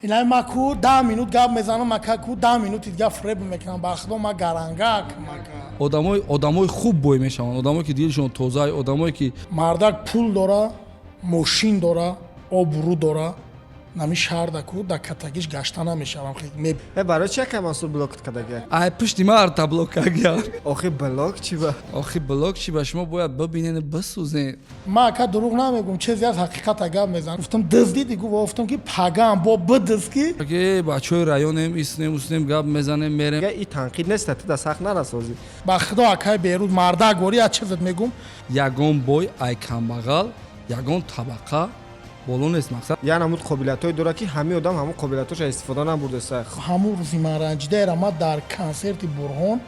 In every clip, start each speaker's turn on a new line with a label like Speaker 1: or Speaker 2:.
Speaker 1: Илаи ма ку 10 минут гап мезанам, мака ку 10 минути дига фреб мекунам. Ба худо, ма гарангак мака.
Speaker 2: Одамои хуб бой мешаванд, одамое ки дилшон тоза, одамое ки
Speaker 1: Мардак пул дора, мошин дора, обрӯ дора, нами шаҳрда ку да катагиш гашта намешавам.
Speaker 3: Э, барои чи якай Мансур блокат кардагия?
Speaker 2: Ай пушти ма арта блок кагия.
Speaker 3: Охи, блок чи ба?
Speaker 2: Охи, блок чи ба? Шумо бояд бибинен, бисӯзен.
Speaker 1: Ма, ака, дурӯғ намегум, чизе аз ҳақиқата гап мезанам. Гуфтам, дуздиди, гуфт, гуфтам ки пагам бо бидуз ки.
Speaker 2: Ки бачаҳои районем, иснем, уснем, гап мезанем, мерем.
Speaker 3: И танқид нест, ту да сахт нарасозӣ.
Speaker 1: Ба худо, акай Берӯз, мардак ворӣ, аз чизат мегум.
Speaker 2: Ягон бой ай камбағал, ягон табақа боло нест, мақсад.
Speaker 3: Яъне ҳамун қобилиятҳое дорад, ки ҳамин одам ҳамун қобилиятҳоша истифода набурдааст.
Speaker 1: Ҳамун рӯзи ман ранҷидаера, ма дар консерти Бурҳон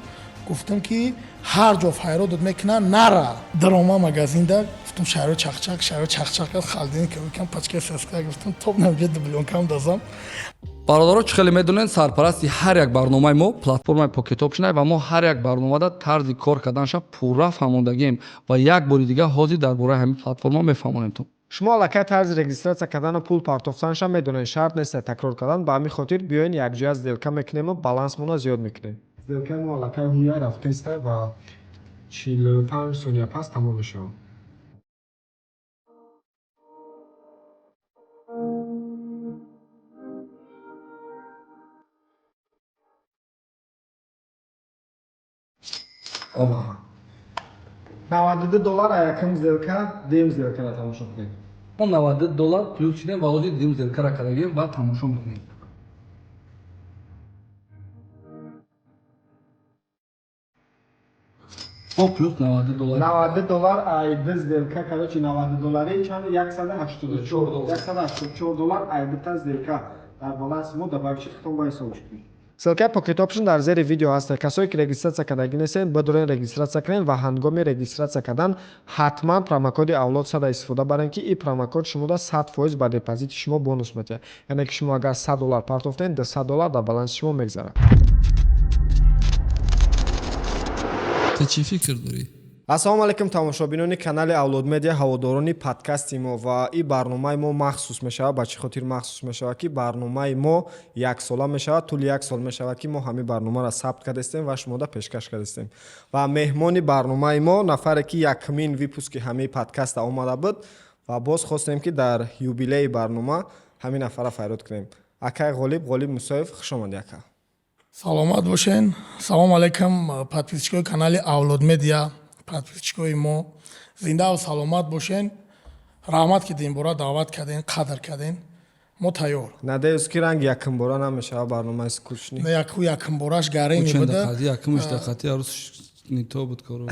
Speaker 1: гуфтам, ки ҳар ҷо файродат мекунад, нара. Дарома магазинда, гуфтам, шаҳро чақчақ, шаҳро чақчақ, халдин кам пачка саска, гуфтам, топ намҷа дублёнкам дазам.
Speaker 2: Бародаро, чӣ хеле медонед, сарпарасти ҳар як барномаи мо платформаи Pocket Option ва мо ҳар як барномада тарзи кор карданаша пурра фаҳмондагием ва як бори дигар ҳозир дар бораи ҳамин платформа мефаҳмонем ту.
Speaker 3: Шумо аллакай тарзи регистрация кардану пул партофтанашам медонед, шарт нест такрор кардан. Ба ҳамин хотир биёен, якҷоя сделка мекунему балансмонро зиёд мекунем. Сделкаи мо аллакай ҳуя рафтеста ва 45 сония пас тамом мешавад. Оба, 92 доллар якум сделка. Дуюм сделкаро тамошо кунед.
Speaker 2: Мо 92 доллар плюс шудем ва ҳозир дуюм сделкаро кардагем ва тамошо мекунем. Мо плюс 92 доллар.
Speaker 3: 92 доллар ай ду сделка, короче, 92 доллари чанд? 184, 184 доллар ай дута сделка дар баланси мо добавить шуд. Худтон ба ҳисоб кунед. Ссылкаи Pocket Option дар зери видео ҳаст. Касое ки регистрация кардагӣ нестед, бидорен регистрация кунед ва ҳангоми регистрация кардан ҳатман промокоди авлод сада истифода баред, ки ин промокод шумода 100% ба депозити шумо бонус медиҳад. Яъне ки шумо агар 100 доллар партофтед, 200 доллар дар баланси шумо мегзарад.
Speaker 2: Ту чӣ фикр дорӣ?
Speaker 3: Ассалому алайкум, тамошобинони канали Авлод Медиа, ҳаводорони подкасти мо. Ва ин барномаи мо махсус мешавад. Ба чӣ хотир махсус мешавад? Ки барномаи мо яксола мешавад. Тӯли як сол мешавад, ки мо ҳамин барномаро сабт кардастем ва шумода пешкаш кардастем. Ва меҳмони барномаи мо нафаре ки якумин выпуски ҳамаи подкаста омада буд ва боз хостем, ки дар юбилеи барнома ҳамин нафарро файрод кунем. Акай Ғолиб, Ғолиб Мусоев, хуш омадӣ, ака.
Speaker 1: Саломат бошен. Салому алайкум, подписчикои канали Авлод Медиа, подписчикои мо, зиндаву саломат бошен. Раҳмат, ки динбора даъват карден, қадр карден. Мо тайёр.
Speaker 3: Надеюсь, ки ранг якумбора намешавад барномаи скучный.
Speaker 1: Яку якумбораш гарени буда.
Speaker 2: Якумш дақати арӯс не то буд коро,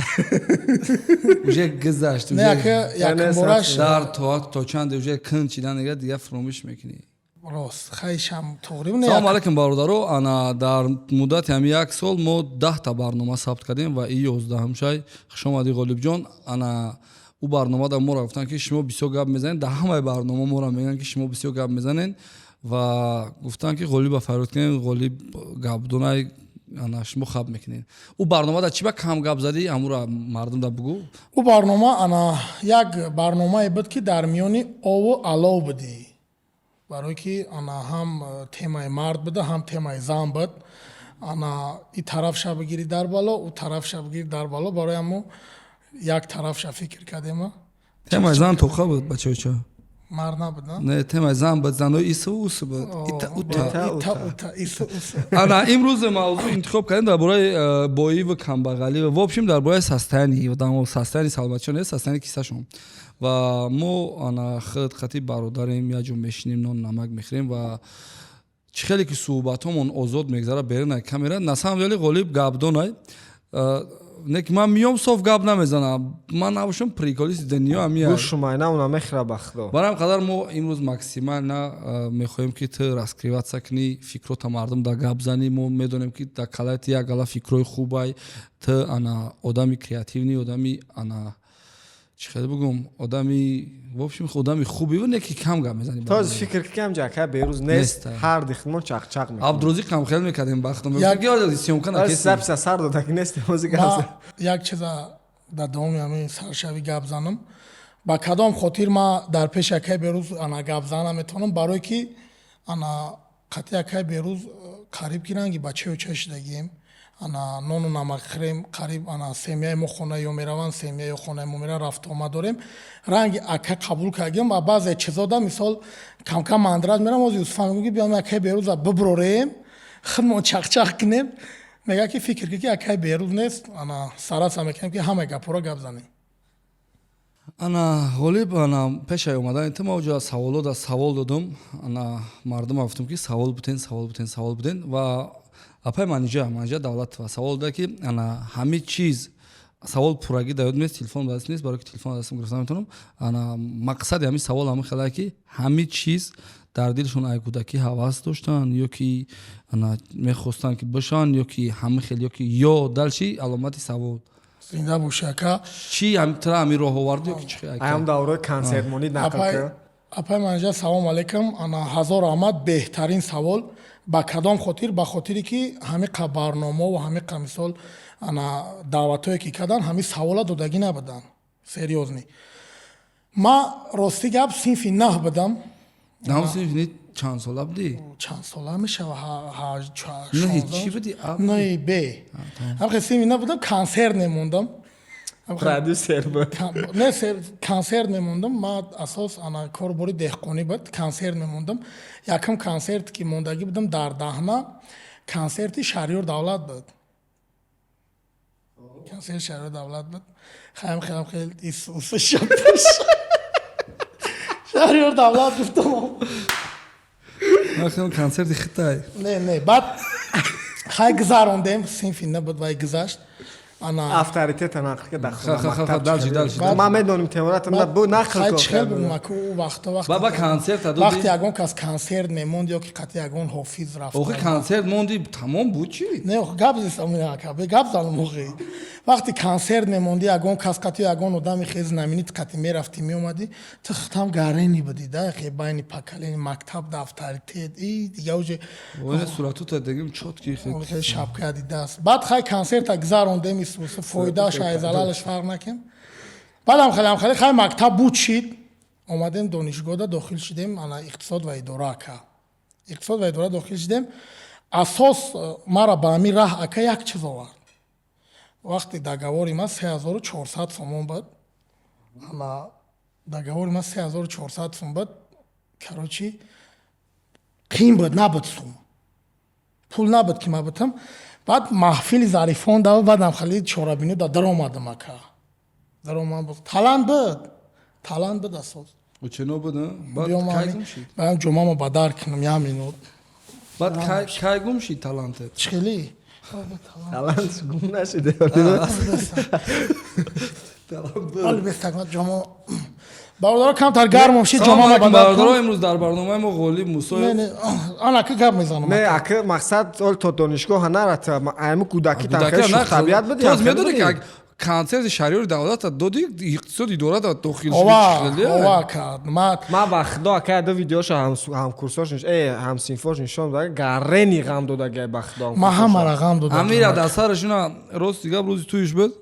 Speaker 2: уже гузашт.
Speaker 1: Не, яка якумбораш.
Speaker 2: Дар то чанде уже кин чидан, дига фуромӯш мекунӣ.
Speaker 1: Рост, хайшам тоғри.
Speaker 2: Салому алайкум, бародаро. Ана, дар муддати ҳами як сол мо 10-та барнома сабт кардем ва и 11-ҳамшай. Хушомадӣ, Ғолибҷон. Ана, ӯ барномада моро гуфтанд, ки шумо бисёр гап мезанед. Дар ҳамаи барнома моро мегӯянд, ки шумо бисёр гап мезанед, ва гуфтанд, ки Ғолиба фарёд кунед, Ғолиб гапдонай. Ана, шумо хаб мекунед. Ӯ барномада чӣ ба кам гап задӣ? Ҳамура мардум да бугӯ.
Speaker 1: Ӯ барнома, ана, як барномае буд, ки дар миёни ову алов будӣ, барое ки, ана, ҳам темаи мард буда, ҳам темаи зан буд. Ана, и тарафша бигирӣ дар бало, ӯ тарафша бигирӣ дар бало. Барои ҳамо як тарафша фикр кардема.
Speaker 2: Темаи зан тоқа буд, бачаоча.
Speaker 1: Мард набуд, на?
Speaker 2: Не, темаи зан буд, занои ису усу буд, ита ута.
Speaker 1: Ита ута, ису усу.
Speaker 2: Ана, имрӯз мавзӯъ интихоб кардем дар бораи боиву камбағалӣ, в общем, дар бораи состояние одамо, состояние саломатишон нест, состояние кисашон. Ва мо, ана, худ хати бародарем, як ҷо мешинем, нон намак мехӯрем ва чӣ хеле ки суҳбатҳомон озод мегзарад берун камера. На самом деле Ғолиб гапдонай, не ки ман миём, соф гап намезанам, ман набошам, приколисти дунё ҳамия.
Speaker 3: Гӯшумай на мехӯра, ба худо.
Speaker 2: Барои ҳам қадар мо имрӯз максимально мехоҳем, ки ту раскрываться кунӣ, фикрота мардум да гап занӣ. Мо медонем, ки дар калати як гала фикрҳои хубай. Ту, ана, одами креативный, одами, ана, чӣ хеле бугум, одами, в общем, одами хуби, не ки кам гап мезанӣ.
Speaker 3: То фикр кам ҷака Берӯз нест, ҳар дихмон чақчақ мекунем.
Speaker 2: Абдурозиқ ҳам хел мекардем, бахтом. Съёмка накесем.
Speaker 3: Записа сар додаки нест, ҳозир гап.
Speaker 1: Як чиза дар давоми ҳамин саршавӣ гап занам. Ба кадом хотир ма дар пеши акай Берӯз, ана, гап зан наметавонам? Барое ки, ана Қатъи акай Берӯз қариб ки ранги бачаё чашидагием. Ана нону намак хӯрем, қариб ана семьяи мо хонаи ё мераванд, семьяи ё хонаи мо мераванд, рафтуомад дорем. Ранги ака қабул кардагием ва баъзе чизода, мисол, камкам мандраз мерам. Ози Юсуфам мегӯм, ки биём, акай Берӯза биброрем, худмон чақчақ кунем. Мега, ки фикр ки акай Берӯз нест, ана сараса мекунем, ки ҳамаи гапҳоро гап занем.
Speaker 2: Ана, Ғолиб, ана пешаи омадани ту ма оҷа саволо да савол додум. Ана мардума гуфтум, ки савол бутен, савол бутен, савол бутен. Ва апай Манижа Давлатова савол дод, ки ана ҳами чиз савол пуррагӣ дар ёд нест, телефон ба даст нест, барои ки телефон дастам гирифта наметавонам. Ана мақсади ҳамин савол ҳамин хелае, ки ҳами чиз дар дилшон ай кӯдакӣ ҳавас доштанд ё ки ана мехостанд, ки бошанд, ё ки ҳамин хел, ё ки ё дальше аломати савол.
Speaker 1: Зинда боши, ака.
Speaker 2: Чӣ тра ҳамин роҳ овард ё ки чӣ?
Speaker 3: Аям давраи консертмонӣ нақл кар.
Speaker 1: Апай Манижа, салом алейкум. Ана ҳазор раҳмат, беҳтарин савол. Ба кадом хотир? Ба хотире ки ҳамиқа барномао ва ҳамиқа, мисол, ана даъватҳое ки карданд, ҳамин савола додагӣ набуданд. Серьёзный, ма рости гап, синфи наҳ будам.
Speaker 2: Наҳ синфи ни чанд сола будӣ?
Speaker 1: Чанд сола мешава?
Speaker 2: Наҳи чӣ будӣ?
Speaker 1: Наи б ҳамхе синфи наҳ будам, консерт мемондам.
Speaker 3: Продюсер буд.
Speaker 1: Не, консерт мемондам. Ма асос ана корбори деҳқонӣ буд, консерт мемондам. Якум консерт ки мондагӣ будам дар Даҳна, консерти Шаҳриёр Давлат буд. Консерти Шаҳриёр Давлат буд. Хаям хелам хел шуд, Шаҳриёр Давлат гуфтам.
Speaker 2: Консерти хитай.
Speaker 1: Не, баъд хай гузарондем, синфи набуд, вай гузашт. Ана
Speaker 3: Авторитета нақл ка.
Speaker 2: Дахл.
Speaker 3: Ман медонем темората бу, нақл.
Speaker 1: Хай, чӣ хел бигӯм, ку ӯ вақто
Speaker 2: вақте Баба консерт додӣ.
Speaker 1: Вақте ягон кас консерт мемонд ё ки қатъи ягон ҳофиз рафт.
Speaker 2: Охи, консерт монди, тамом буд, чӣ?
Speaker 1: Не, гап зистам, гап занам. Охи, вақте консерт мемонди, ягон кас қатъи ягон одами хел знаменит қатъи мерафтӣ, меомадӣ, ту худам гарени будӣ да, хе байни поколение мактаб да авторитет и дига уже.
Speaker 2: Суратута дегим, чёткий.
Speaker 1: Хел шапка дидааст. Баъд хай консерта гузарондем, фоидааш ай залалаш фарқ накем. Баъдам хелам хеле хай мактаб буд, шид, омадем, донишгоҳда дохил шудем. Ана иқтисод ва идора, ака, иқтисод ва идора дохил шудем. Асос мара ба ҳамин раҳ, ака, як чиз овард. Вақти договори ман 3400 сомон буд. Ана договори ман 3400 сом буд. Короче, қиин буд, набуд сум, пул набуд, ки ман бутам. Баъд маҳфили Зарифон дава, баъдам хеле чорабинӣ да даромадам, ака, даромадам. Талант буд, талант буд асос.
Speaker 2: Учено буд, баъд кай гум шид?
Speaker 1: Баъд ҷомамо ба дар кунам, як минут.
Speaker 2: Баъд кай гум шид талантет?
Speaker 1: Чӣ хеле?
Speaker 3: Талант гум нашиде.
Speaker 1: Ҳоли бестакмат ҷомо, бародаро, камтар гармом шид, ҷомамо ба дар.
Speaker 2: Бародаро, имрӯз дар барномаи мо Ғолиб Мусоев.
Speaker 1: Ана ки гап мезанам.
Speaker 3: Не, ака, мақсад ол то донишгоҳа нарафта, айму кӯдакӣ танхел шӯхтабиат буди.
Speaker 2: Тоз медони, ки консерти Шаҳриёри Давлата доди, иқтисоди идора дохил.
Speaker 1: Ова, ова кард.
Speaker 3: Ман ба худо, ака, ду видеошо ҳамкурсош, ҳамсинфош нишон дод, гарени ғам додагай, ба худо.
Speaker 1: Ман ҳамара ғам додам.
Speaker 2: Амира дар сарашуна, рости гап, рӯзи туиш буд,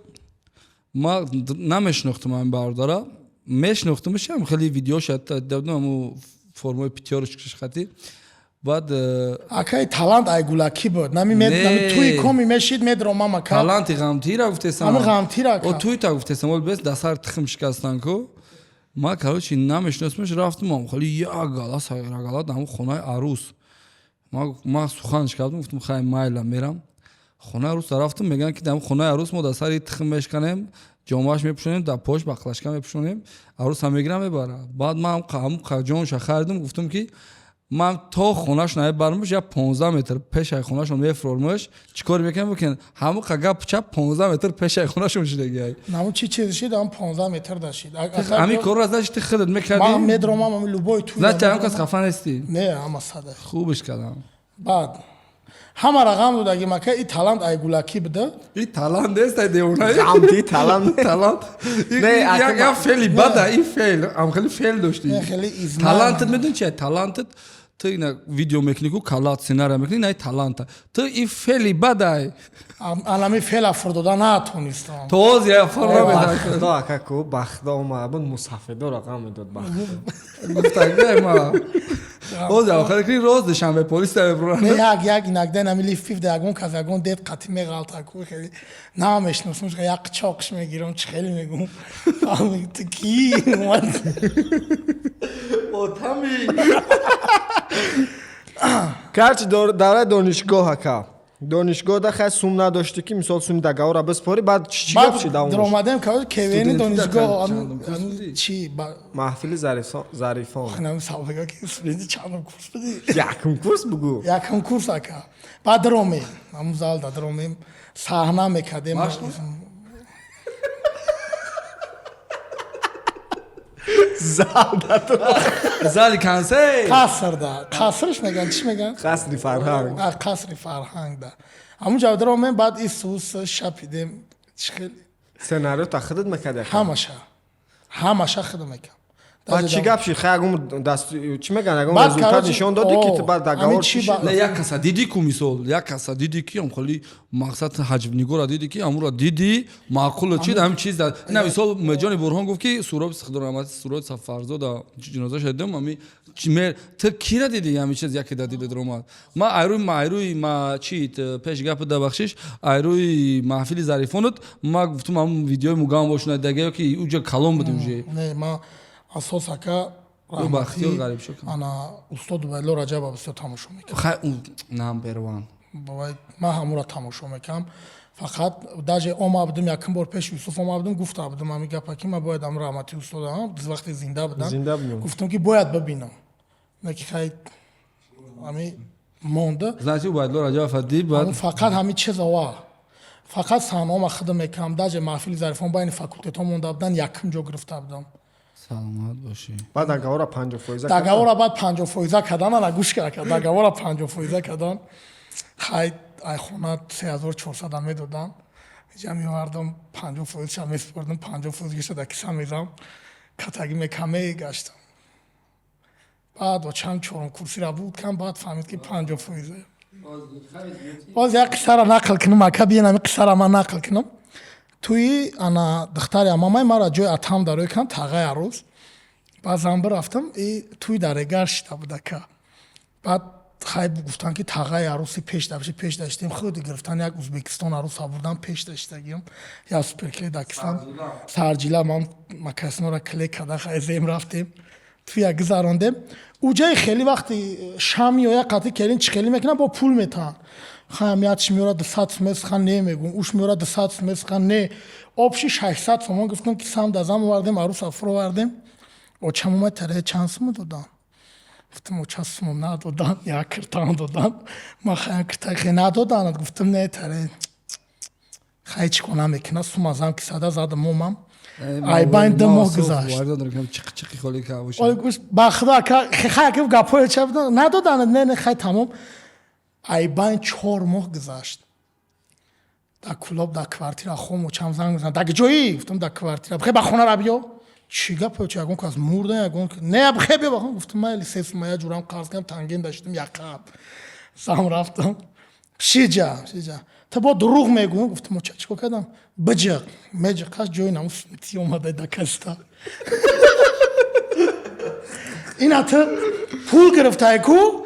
Speaker 2: ма намешинохтам ҳамин бародара, мешинохтамшам хеле видеоша дадам, ҳаму формаи пятёрочкаш хати. Баъд
Speaker 1: Акаи, талант айгулакӣ буд. Нами туи коми мешид, медромам, ака.
Speaker 2: Таланти ғамтира гуфтесам.
Speaker 1: Ами ғамтира.
Speaker 2: О, туйта гуфтесам, ол бес дар сар тухм шикастан ку. Ма, короче, намешиносмаш, рафтам, хеле як гала сайрагала дар ҳамун хонаи арӯс. Ма суханш кардам, гуфтам, хай, майла, мерам хонаи арӯс. Рафтам, мегӯянд, ки дар хонаи арӯс мо дар сари тухм мешканем, ҷомааш мепӯшонем, дар пош бақлашка мепӯшонем, арӯсам мегирам, мебарам. Баъд ман ҳамун ҷонша харидам, гуфтам, ки ман то хонашон бармаш, я 15 метр пешаи хонашон мефурормаш, чӣ кор мекунам, бикун. Ҳамун гап чап 15 метр пешаи хонашон шидагиай.
Speaker 1: Намун чӣ чиз шид, ҳам 15 метр дашид.
Speaker 2: Ҳамин корро, значит, ти худат мекардӣ.
Speaker 1: Ман медромам ами любой туй.
Speaker 2: Значит, ҳам кас хафа нестӣ.
Speaker 1: Не, ҳама сада.
Speaker 2: Хубиш кардам.
Speaker 1: Баъд ҳама рақам додаги, мака, и талант айгулакӣ буда.
Speaker 2: И талант нест, ай девона.
Speaker 3: Ғамти талант.
Speaker 2: Талант як феъли бада, и феъл ам хеле феъл дошти. Талантат медони чи? Талантат ту ина видео мекунӣ ку, калат сценария мекунӣ, най таланта ту и феъли бадай.
Speaker 1: Анами феъла фурдода натонистам.
Speaker 2: То оз я фур намедонам.
Speaker 3: Худо, ака, ку ба худо омада буд, мусафедо рақам медод, ба худо.
Speaker 2: Гуфтагай ма. Боз охир ки роз душанбе полис та мебуранд.
Speaker 1: Не, як як инакда нами лиф пиф да ягон кас, ягон дед қатӣ меғалта ку, хеле намешносум, як чоқш мегирам, чи хеле мегум. Ту ки?
Speaker 2: Отами.
Speaker 3: Короче, давраи донишгоҳ, ака. Донишгоҳ да хай сум надошти, ки мисол суми договора биспорӣ, баъд чӣ гап шид давом?
Speaker 1: Даромадем, короче, КВН
Speaker 2: Студентӣ да
Speaker 1: донишгоҳ.
Speaker 2: Чандум курс будӣ?
Speaker 1: Чи
Speaker 3: Маҳфили Зарифон.
Speaker 1: Нами савдага ки студенти чандум курс будӣ?
Speaker 3: Якум курс бугу.
Speaker 1: Якум курс, ака. Баъд даромем, ҳамун залда даромем, саҳна мекардем.
Speaker 2: Машқ?
Speaker 3: Залда.
Speaker 2: Зали консерт.
Speaker 1: Қасрда, қасрш меган, чӣ меган?
Speaker 3: Қасри фарҳанг.
Speaker 1: А, қасри фарҳангда. Ҳамун ҷо даромем, баъд исус шапидем, чӣ хеле.
Speaker 3: Сценарио та худат мекарди, ака?
Speaker 1: Ҳамаша, ҳамаша худам мекардам.
Speaker 3: Баъд чӣ гап шид? Хай, ягон даст чӣ меган, ягон
Speaker 1: Баъд,
Speaker 3: результат
Speaker 1: короче,
Speaker 3: нишон додӣ, ки ту баъд договор
Speaker 1: ҳамин
Speaker 3: чӣ
Speaker 1: чӣ
Speaker 3: шид?
Speaker 2: Не, як каса дидӣ ку, мисол, як каса дидӣ, ки ам холи мақсад ҳаҷвнигора дидӣ, ки амура дидӣ, маъқулу чид, ҳамин чиз да. Ина мисол Меҷони Бурҳон гуфт, ки Суроб, Худо раҳмат, Суроб Сафарзода ҷинозаша дидам, ами чи ту кира дидӣ, ҳамин чиз яке да дида даромад. Ма айрӯи ма чи пеш гапа да, бахшиш, айрӯи маҳфили Зарифонат ма гуфтум, ҳамун видеои мугам бошунад дага, ки уҷа калон буди уже.
Speaker 1: Не, ма асос, ака,
Speaker 2: Ӯ Бахтиёр Ғарибшо кам.
Speaker 1: Ана устод Убайдулло Раҷаба бисёр тамошо мекардам.
Speaker 2: Хай, ӯ number one.
Speaker 1: Бовай, ман ҳамура тамошо мекардам. Фақат даже ома будем, якум бор пеши Юсуф ома будем, гуфта будем ҳамин гапа, ки ман бояд ҳамун раҳмати устодам, вақте зинда будам.
Speaker 3: Зинда будем.
Speaker 1: Гуфтам, ки бояд бибинам. Не ки хай, ҳами монда.
Speaker 2: Значит, Убайдулло Раҷабов дид, баъд
Speaker 1: Ҳамун фақат ҳамин чиз ова. Фақат саҳнаҳома худам мекардам, даже маҳфили Зарифон байни факултетҳо монда будан, якум ҷо гирифта будам.
Speaker 2: Саломат бошӣ.
Speaker 3: Баъд договора 50 фоиза?
Speaker 1: Договора баъд 50 фоиза кардан, ана гӯш кард, договора 50 фоиза кардан. Хай, ай хона 3400 медодан, иҷа меовардам, 50 фоизша месупордам, 50 фоиз гишта дар киса мезам, катаги мекаме гаштам. Баъд очам чорум курсира буд кам, баъд фаҳмид, ки 50 фоиза. Боз як қиссара нақл кунам, ака, биен, ҳамин қиссара ман нақл кунам. Туи ана духтари амамай мара ҷои атам дарои кан, тағаи арӯз. Баъд зан бирафтам, и туи дарегар шида буд, ака. Баъд хай, гуфтан, ки тағаи арӯси пеш дабши, пеш даштем, худи гирифтан, як Узбекистон арӯс бурдан, пеш даштагиам, як суперклей дакистан сарҷила, ман макаснора клей када, хай, зем рафтем, туя гузарондем. Уҷаи хеле вақти шам меояд, қатъи келин чӣ хеле мекунад, бо пул метаҳанд. Хаям ятш меорад 200 сум, хан не мегум, уш меорад 200 сум, хан не, общий 600 сомон. Гуфтам, ки сам дазам овардем, арӯс фуровардем. Очам омад, таре чанд сума додан? Гуфтам, оча, сумом надодан, як киртан додан. Ман хаян кирта хе надоданад. Гуфтам, не, таре хай, чӣ кор намекунад, сума зам кисада задам, омам. Ай байн 2 моҳ гузашт.
Speaker 2: Чиқи холи кавоша.
Speaker 1: Ой, гӯш, ба худо, ака, хай, ака, гапҳое ча будан, надоданад, не, не, хай, тамом. Ай байн 4 моҳ гузашт. Дар Кулоб, дар квартира хом, очам занг мезанад: «Дар ҷоӣ?» Гуфтам, дар квартира. «Бихе ба хона ра биё». Чӣ гап, оча, ягон кас мурда, ягон не, бихе биё ба хона. Гуфтам, майли, 3 сума я ҷурам қарз кардам, танген даштам, яқаб зам рафтам. Шиҷа, шиҷа, ту бо дурӯғ мегӯ. Гуфтам, оча, чӣ кор кардам? Биҷиқ меҷиқаш, ҷои наму ти омада да каста. Ина ту пул гирифтай ку,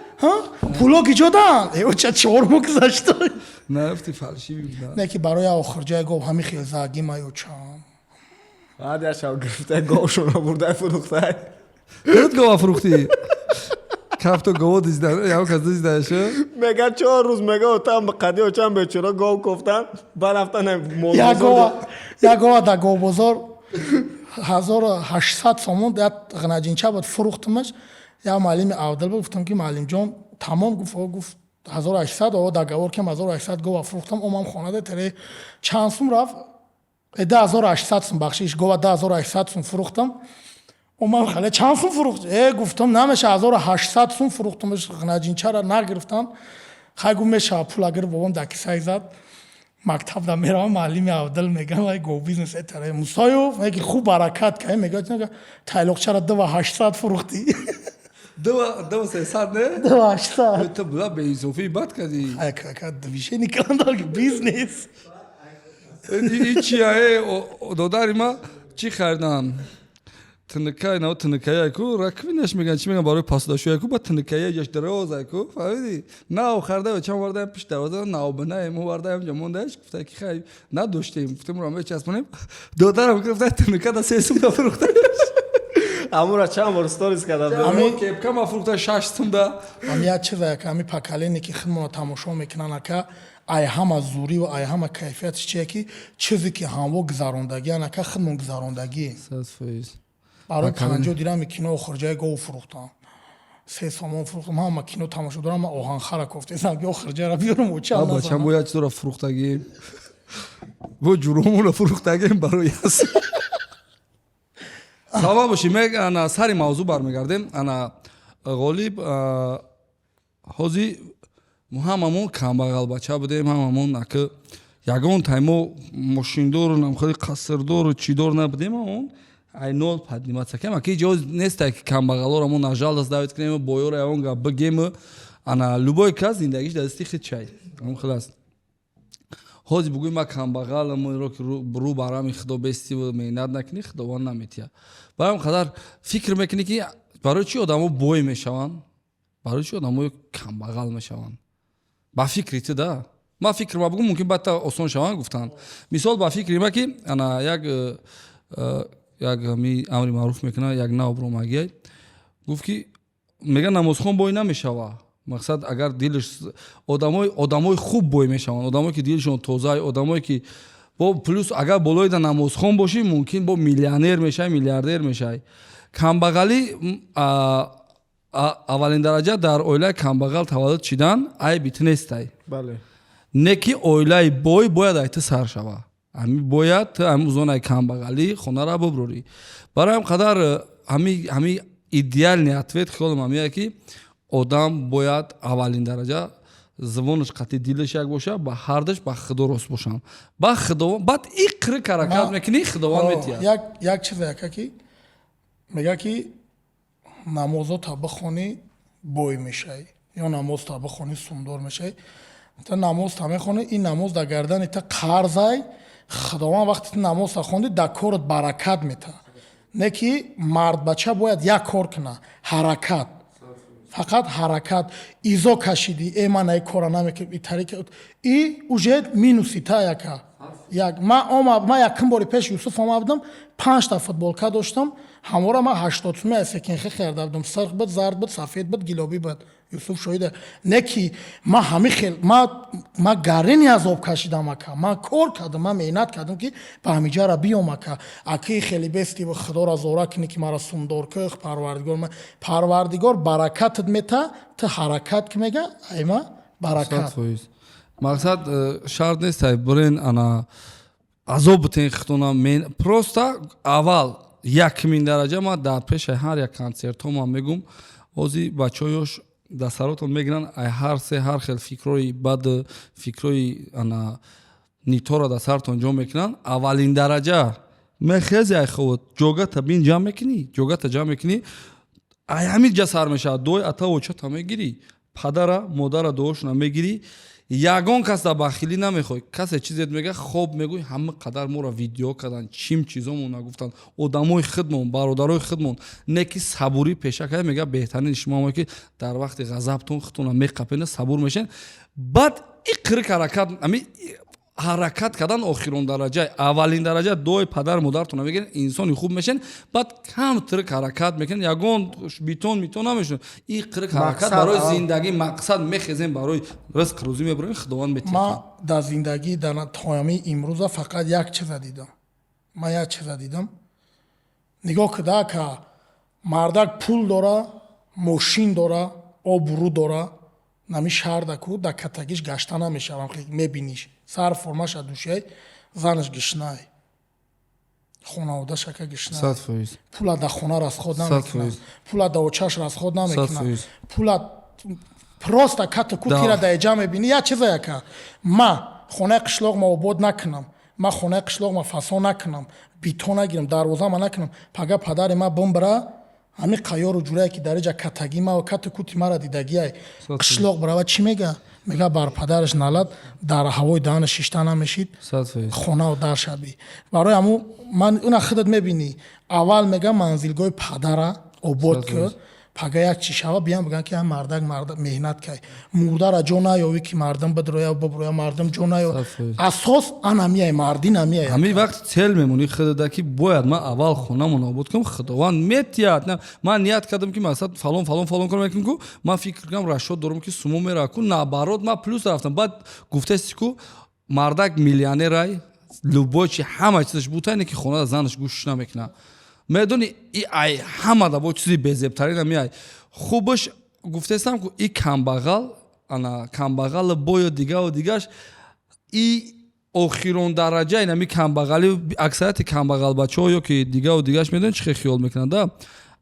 Speaker 1: пуло ки ҷодан? Э, оча, 4 моҳ гузашта.
Speaker 2: Нарафти, фальшивый буда.
Speaker 1: Не, ки барои охирҷои гов ҳамин хел загимай, очам.
Speaker 3: Баъд як шаб гирифтай, говшона бурдай, фурӯхтай.
Speaker 2: Худат гова фурӯхтӣ? Кафто гово дизда, ягон кас диздаашо?
Speaker 3: Мега, 4 рӯз, мега, отам ба қади очам бечора гов кофтан, баъд рафтан.
Speaker 1: Як гова дар говбозор 1800 сомон, як ғнаҷинча буд, фурӯхтумаш. Як муаллими авдал буд, гуфтам, ки муаллимҷон, тамом. Гуфт, о, гуфт, 1800, о, договор кем, 1800 гова фурӯхтам, омам хонада, тере чанд сум рафт? Э, 2800 сум, бахшиш, гова 2800 сум фурӯхтам. Омам хале, чанд сум фурӯхт? Э, гуфтам, намеша, 1800 сум фурӯхтумаш, ғнаҷинчара нагирифтам. Хай, гуфт, мешава, пула гирифт, бобом дар кисаи зад. Мактаб да меравам, муаллими авдал мегам, ай гов бизнес этаре Мусоев меги, хуб баракат кай, мега, тайлоқчара 2800 фурӯхтӣ.
Speaker 2: Дува сесад, не?
Speaker 1: 2800.
Speaker 2: Ту була беинсофӣ бад кардӣ.
Speaker 1: Ака, движение кандал, бизнес.
Speaker 2: И чия, э, додари ма чӣ харидам? Тинакай нав тинакай ку раковинаш меган, чӣ меган, барои посудашӯя ку, ба тинакая ҷаш дароз ку, фаҳмидӣ? Нав харда, чанд вардаем пишт дарвоза, навбинаем овардаем, ҷо мондааш. Гуфта ки хай, надоштем, гуфтем, ро мечаспонем. Додарам гуфта, тинака да 3 сум да фурӯхта.
Speaker 3: Амура чанд бор сторис кардам.
Speaker 2: Ами кепка ма фурӯхта 6 сум да.
Speaker 1: Ами як чиза, як ами поколение, ки худмонро тамошо мекунанд, ака, ай ҳама зурӣ ва ай ҳама кайфиятиш чие, ки чизе ки ҳамво гузарондагиан, ака, худмон гузарондагӣ.
Speaker 2: 100%.
Speaker 1: Барои 50 дирами кино охирҷаи гов фурӯхтам, 3 сомон фурӯхтам. Ҳама кино тамошо дорам, ман оҳанхара кофтесам, ки охирҷара биёрам.
Speaker 2: Бачам бо як чизро фурӯхтагим, бо ҷуромонро фурӯхтагим барои ас. Саломат бошӣ. Ана сари мавзӯъ бармегардем. Ана, Ғолиб, ҳозир мо ҳамамон камбағалбача будем, ҳамамон, ака, ягон таймо мошиндору намхоли қасрдору чидор набудем. Ҳамон ай нол подниматься кем, аки ҷоз нестай, ки камбағалоро мо на жалость давид кунем, боёро ягон гап бигем. Ана любой кас зиндагиш дар дасти хид чай ҳамон хел аст. Ҳозир бугӯй, ма камбағалам, ро ки рӯ барами худо бести, меҳнат накунӣ, худованд наметиҳад. Барои ҳам қадар фикр мекунӣ, ки барои чӣ одамо бой мешаванд, барои чӣ одамо камбағал мешаванд? Ба фикри ту да, ман фикр ма бугӯм, мумкин баъдта осон шаванд гуфтанд. Мисол, ба фикри ма, ки ана як як ми амри маъруф мекунад, як нав бромагиай гуфт, ки мега, намозхон бой намешава. Мақсад, агар дилш одамои хуб бой мешаванд, одамое ки дилшон тоза, одамое ки бо плюс, агар болои да намозхон бошӣ, мумкин бо миллионер мешавӣ, миллиардер мешавӣ. Камбағалӣ, аввалин дараҷа, дар оилаи камбағал таваллуд шидан айби ту нестай. Не ки оилаи бой бояд ай ту сар шава, ами бояд ту ами зонаи камбағалӣ хонара буброрӣ. Барои ҳам қадар ҳами идеальный ответ хиёлам ҳамия, ки одам бояд аввалин дараҷа забонаш қатъи дилаш як боша, ба ҳардаш ба худо рост бошанд, ба худо, баъд иқри ҳаракат мекунӣ, худованд метиҳад.
Speaker 1: Як чизе, яка, ки мега, ки намозота бихонӣ, бой мешавӣ, ё намозта бихонӣ, сумдор мешавӣ. Та намозта мехонӣ, ин намоз дар гардани та қарзай. Худованд вақте ту намозта хондӣ, дар корат баракат метаҳад. Не ки мардбача бояд як кор куна, ҳаракат, фақат ҳаракат. Изо кашидӣ, э, ман ай кора намекунам, и тариқи и уже минуси та яка як. Ма ома, ма якум бори пеш Юсуф омада будам, панҷта футболка доштам. Ҳамвора ма 80 суми аз секонд-хенд харида будам. Сирх буд, зард буд, сафед буд, гилобӣ буд. Юсуф шоҳида. Не ки ма ҳами хел ма гарини азоб кашидам, ака. Ман кор кардам, ман меҳнат кардам, ки ба ҳамиҷара биём, ака. Аки хеле бести худоро зора кунӣ, ки маро сумдор кӯх, парвардигор. Парвардигор баракатат мета, ту ҳаракат ки, мега, айма баракат.
Speaker 2: Мақсад, шарт нест, ай бирен, ана азоб бутен хитона. Просто аввал якмин дараҷа ман дар пеши ҳар як консертҳо ман мегум: ҳозир бачаҳоёш дар саротон мегиранд, ай ҳар се ҳар хел фикрҳои бад, фикрҳои ана нитора дар сартон ҷо мекунанд. Аввалин дараҷа мехези ай ховот, ҷогата бин ҷамъ мекунӣ, ҷогата ҷамъ мекунӣ, ай ҳамин ҷа сар мешавад. Дуои атаву очата мегирӣ, падара модара дуошона мегирӣ. Ягон кас дар бахилӣ намехоҳӣ. Касе чизет мега, хоб мегӯй, ҳама қадар моро видео кардан, чим чизомон нагуфтанд, одамои худмон, бародарои худмон. Не ки сабурӣ пеша кард, мега, беҳтарини шумо, ки дар вақти ғазабтон худтона меқапена, сабур мешен, баъд иқрик ҳаракат. Ами ҳаракат кардан охирон дараҷа. Аввалин дараҷа дуои падару модаратона мегирен, инсони хуб мешен, баъд кам тирк ҳаракат мекунен, ягон битон митон намешун. Иқрик ҳаракат барои зиндагӣ мақсад мехезем, барои ризқ рӯзӣ мебурем, худованд метиҳад.
Speaker 1: Ман дар зиндагӣ дар тоями имрӯза фақат як чиза дидам. Ман як чиза дидам. Нигоҳ куда, ака, мардак пул дора, мошин дора, обрӯ дора, нами шаҳрда ку дар катагиш гашта намешавам. Мебиниш, сар формаша душай, занаш гишнай, хонаводаша ка гишнай.
Speaker 2: 100%.
Speaker 1: Пула дар хона расход намекунад, пула дар очаш расход намекунад, пула просто кату кутира дар эҷа мебинӣ. Як чиза, яка, ма хонаи қишлоқма обод накунам, ма хонаи қишлоқма фасон накунам, бито нагирам, дарвозама накунам, пага падари ма бимбира, ҳамин қайёру ҷурае, ки дар иҷа катагӣ ма кату кути мара дидагиай, қишлоқ бирава, чӣ мега? Мега, бар падараш налад, дар ҳавои даҳана шишта намешид.
Speaker 2: 100%.
Speaker 1: Хонаву дар шаби барои ҳамун ман уна худат мебинӣ. Аввал мега, манзилгоҳи падара обод ки пага як чӣ шава, биям бигӯям, ки мардак марда меҳнат кай, мурдара ҷо наёвӣ, ки мардум бидроя, биброя, мардум ҷо наёв. Асос анамияй, марди намияй.
Speaker 2: Ҳамин вақт цел мемонӣ худада, ки бояд ман аввал хонамон обод кунам, Худованд метиҳад. Ман ният кардам, ки масалан, фалон, фалон, фалон кор мекунам ку, ман фикр кунам, расчёт дорам, ки сумо мера ку, наоборот, ман плюс рафтам. Баъд гуфтаси ку, мардак миллионерай, любой чи, ҳама чизаш бута, ине ки хонада занаш гӯшш намекунад. Медони, и ай ҳамада бо чизи безебтарин ами хубаш гуфтаистам ку, и камбағал, ана камбағал бою дигаву дигаш, и охирон дараҷа инами камбағали. Аксарияти камбағалбачаҳо ё ки дигаву дигаш, медонӣ, чӣ хел хиёл мекунанд? Да,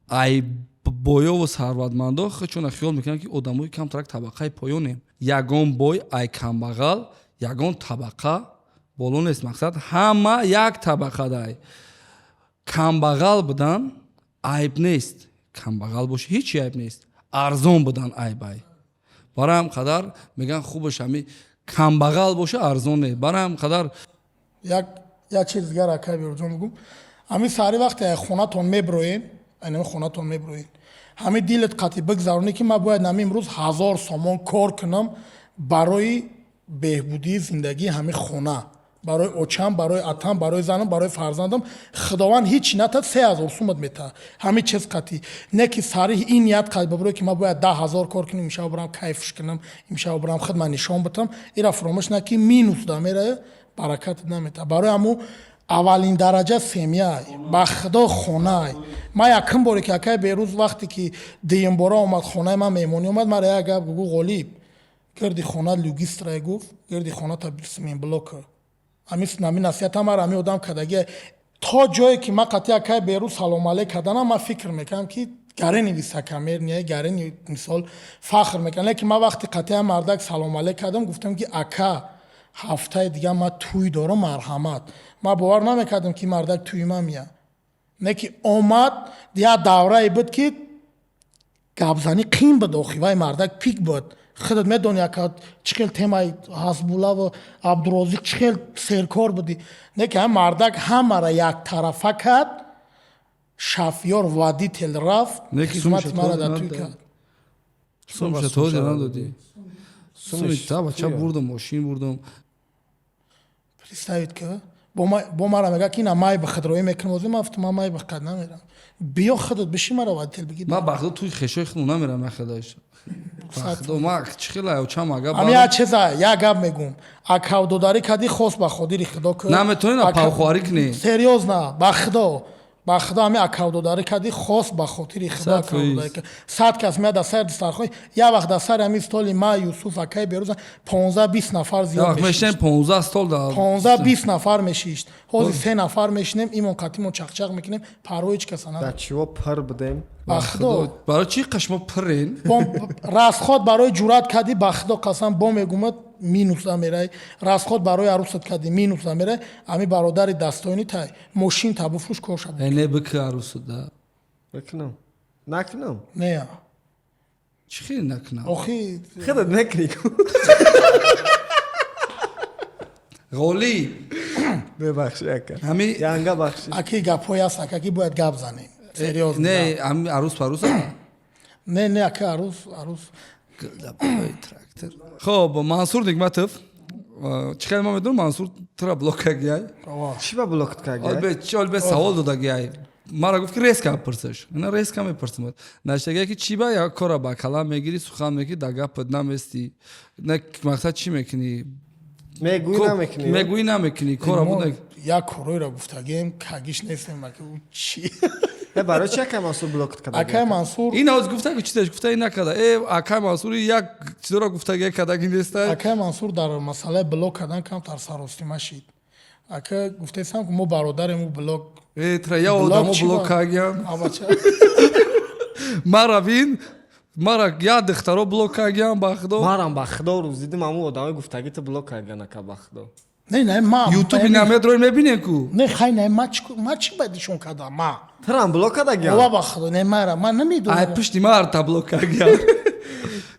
Speaker 2: ай боёву сарватмандо чуна хиёл мекунанд, ки одамои камтарак табақаи поёнем. Ягон бой ай камбағал ягон табақа боло нест. Мақсад, ҳама як табақадай. Камбағал будан айб нест, камбағал бошӣ, ҳеҷ айб нест, арзон будан айб. Ай барои ҳам қадар мегӯян, хубаш ҳами камбағал боша, арзон не, барои ҳам қадар.
Speaker 1: Як чиз дигар, акай Бероҷон, бигӯм. Ҳамин саҳари вақте хонатон меброен, айнами хонатон меброен, ҳамин дилет қатъи бигзаронӣ, ки ман бояд нами имрӯз 1000 сомон кор кунам барои беҳбудии зиндагии ҳамин хона, барои очам, барои атам, барои занам, барои фарзандам. Худованд ҳеҷ натад, 3000 сумат метаҳад. Ҳамин чиз қатъӣ не, ки сариҳ ин ният қад бибурӯ, ки ман бояд 10 000 кор кунам, имшаб барам кайфш кунам, имшаб барам худма нишон битам. Ира фуромӯш на, ки минус да мерая, баракат наметаҳад. Барои ҳамун аввалин дараҷа семья, ба Худо, хонаай. Ман якум боре, ки акай Берӯз, вақте ки дуюмбора омад хонаи ман, меҳмонӣ омад, мара як гап гугу: «Ғолиб, гирди хона люстрае», гуфт, «гирди хоната цементблок». Ҳамин насиҳата мара ҳамин одам кардагия. То ҷое ки ман қатъи акай Берӯз салом алейк карданам, ман фикр мекардам, ки гарени высокомерный, гарени, мисол, фахр мекардам. Лекин ман вақти қатъи мардак салом алейк кардам, гуфтам, ки ака, ҳафтаи дигар ман тӯй дорам, марҳамат. Ман бовар намекардам, ки мардак тӯи ман меяд. Не ки омад, як даврае буд, ки гапзанӣ қин буд. Охи вай мардак пик буд. Худат медонӣ, ака, чӣ хел темаи Ҳасбуллаву Абдурозиқ, чӣ хел серкор будӣ. Не ки ҳам мардак ҳамаро яктарафа кард, шофёр, водитель рафт, хизмати мара дар тӯй кард.
Speaker 2: Сумша тоже надодӣ. Суми та бача бурдам, мошин бурдам.
Speaker 1: Представить ки бо мара мега, ки ина май ба худроӣ мекунам. Озӣ ман гуфтам, ман май ба қад намерам, биё худат биши, мара водитель бигир.
Speaker 2: Ман ба худо туи хешои худо намерам, яхелаш. Худо, ма чӣ хела чам ага.
Speaker 1: Ами як чиза, як гап мегум: акавдодарӣ кардӣ, хос ба хотири Худо ку.
Speaker 2: Наметонӣ на павхоҳарӣ кунӣ.
Speaker 1: Серьёзно, ба Худо, ба Худо, ҳами акавдодарӣ кардӣ, хос ба хотири Худо акавдодарӣ кардӣ. 100 кас меяд дар сари дастархон, як вақт дар сари ҳамин столи ма, Юсуф, акаи Берӯза 15-20 нафар зиёд.
Speaker 2: Мешинем 15 стол да.
Speaker 1: 15-20 нафар мешишт. Ҳозир се нафар мешинем, имон қатимон чақчақ мекунем, парво ҳеҷ каса
Speaker 3: надорем. Чиво пир будем.
Speaker 1: Ба Худо.
Speaker 2: Барои чӣ қашмо пирен?
Speaker 1: Расход барои ҷуръат кардӣ, ба Худо қасам, бо мегумад, минус намерай. Расход барои арӯсат кардӣ, минус намерай. Ами бародари дастоини тай мошин та буфрӯш, кор шаб.
Speaker 2: Не, бики арӯсуда.
Speaker 3: Бикунам, накунам?
Speaker 1: Не.
Speaker 2: Чӣ хел накунам?
Speaker 1: Охи.
Speaker 3: Худат мекунӣ.
Speaker 2: Ғолӣ.
Speaker 3: Бебахши, ака.
Speaker 2: Ҳами
Speaker 3: янга бахши.
Speaker 1: Аки, гапҳое аст, ака, ки бояд гап занем. Серьёзно.
Speaker 2: Не, ҳами арӯс парӯса.
Speaker 1: Не, ака, арӯс, арӯс.
Speaker 2: Трактор. Хоб, Мансур Нигматов, чӣ хел ман медонам, Мансур тура блок кагиай.
Speaker 3: Чӣ ба блокт кагиай?
Speaker 2: Чи олбе савол додагиай, мара гуфт, ки резко пурсаш. Ина резко мепурсам. Наштагия, ки чӣ ба як кора ба калам мегирӣ, сухан мекунӣ, да гапат наместӣ, на мақсад чӣ мекунӣ?
Speaker 3: Мегӯӣ, намекунӣ.
Speaker 2: Мегӯӣ, намекунӣ, кора буд.
Speaker 1: Як коройро гуфтагем, кагиш нестем, ака, чӣ.
Speaker 3: Барои чи акай Мансур блокт карда?
Speaker 1: Акай Мансур.
Speaker 2: Ин оз гуфта, ки чизаш гуфта, ин накарда. Э, акай Мансур як чизоро гуфтаги, кардаги неста.
Speaker 1: Акай Мансур дар масъалаи блок кардан камтар саростима шид. Ака, гуфтесам, ки мо бародарем, ӯ блок.
Speaker 2: Э, тра я одамо блок кагиям. Мара бин, мара я духтаро блок кагиям, ба Худо.
Speaker 3: Марам, ба Худо, рӯз дидим, ҳамун одамои гуфтаги ту блок кагиан, ака, ба Худо.
Speaker 1: Не, не, ма.
Speaker 2: Ютуби намедрои, мебинем ку.
Speaker 1: Не, хай, не, ма чӣ, ма чӣ бояд ишон кардам, ма?
Speaker 3: Турам блок кардагиам.
Speaker 1: Ова, ба Худо, не, мара, ма намедонам.
Speaker 2: Ай пушти ма арта блок кагиам.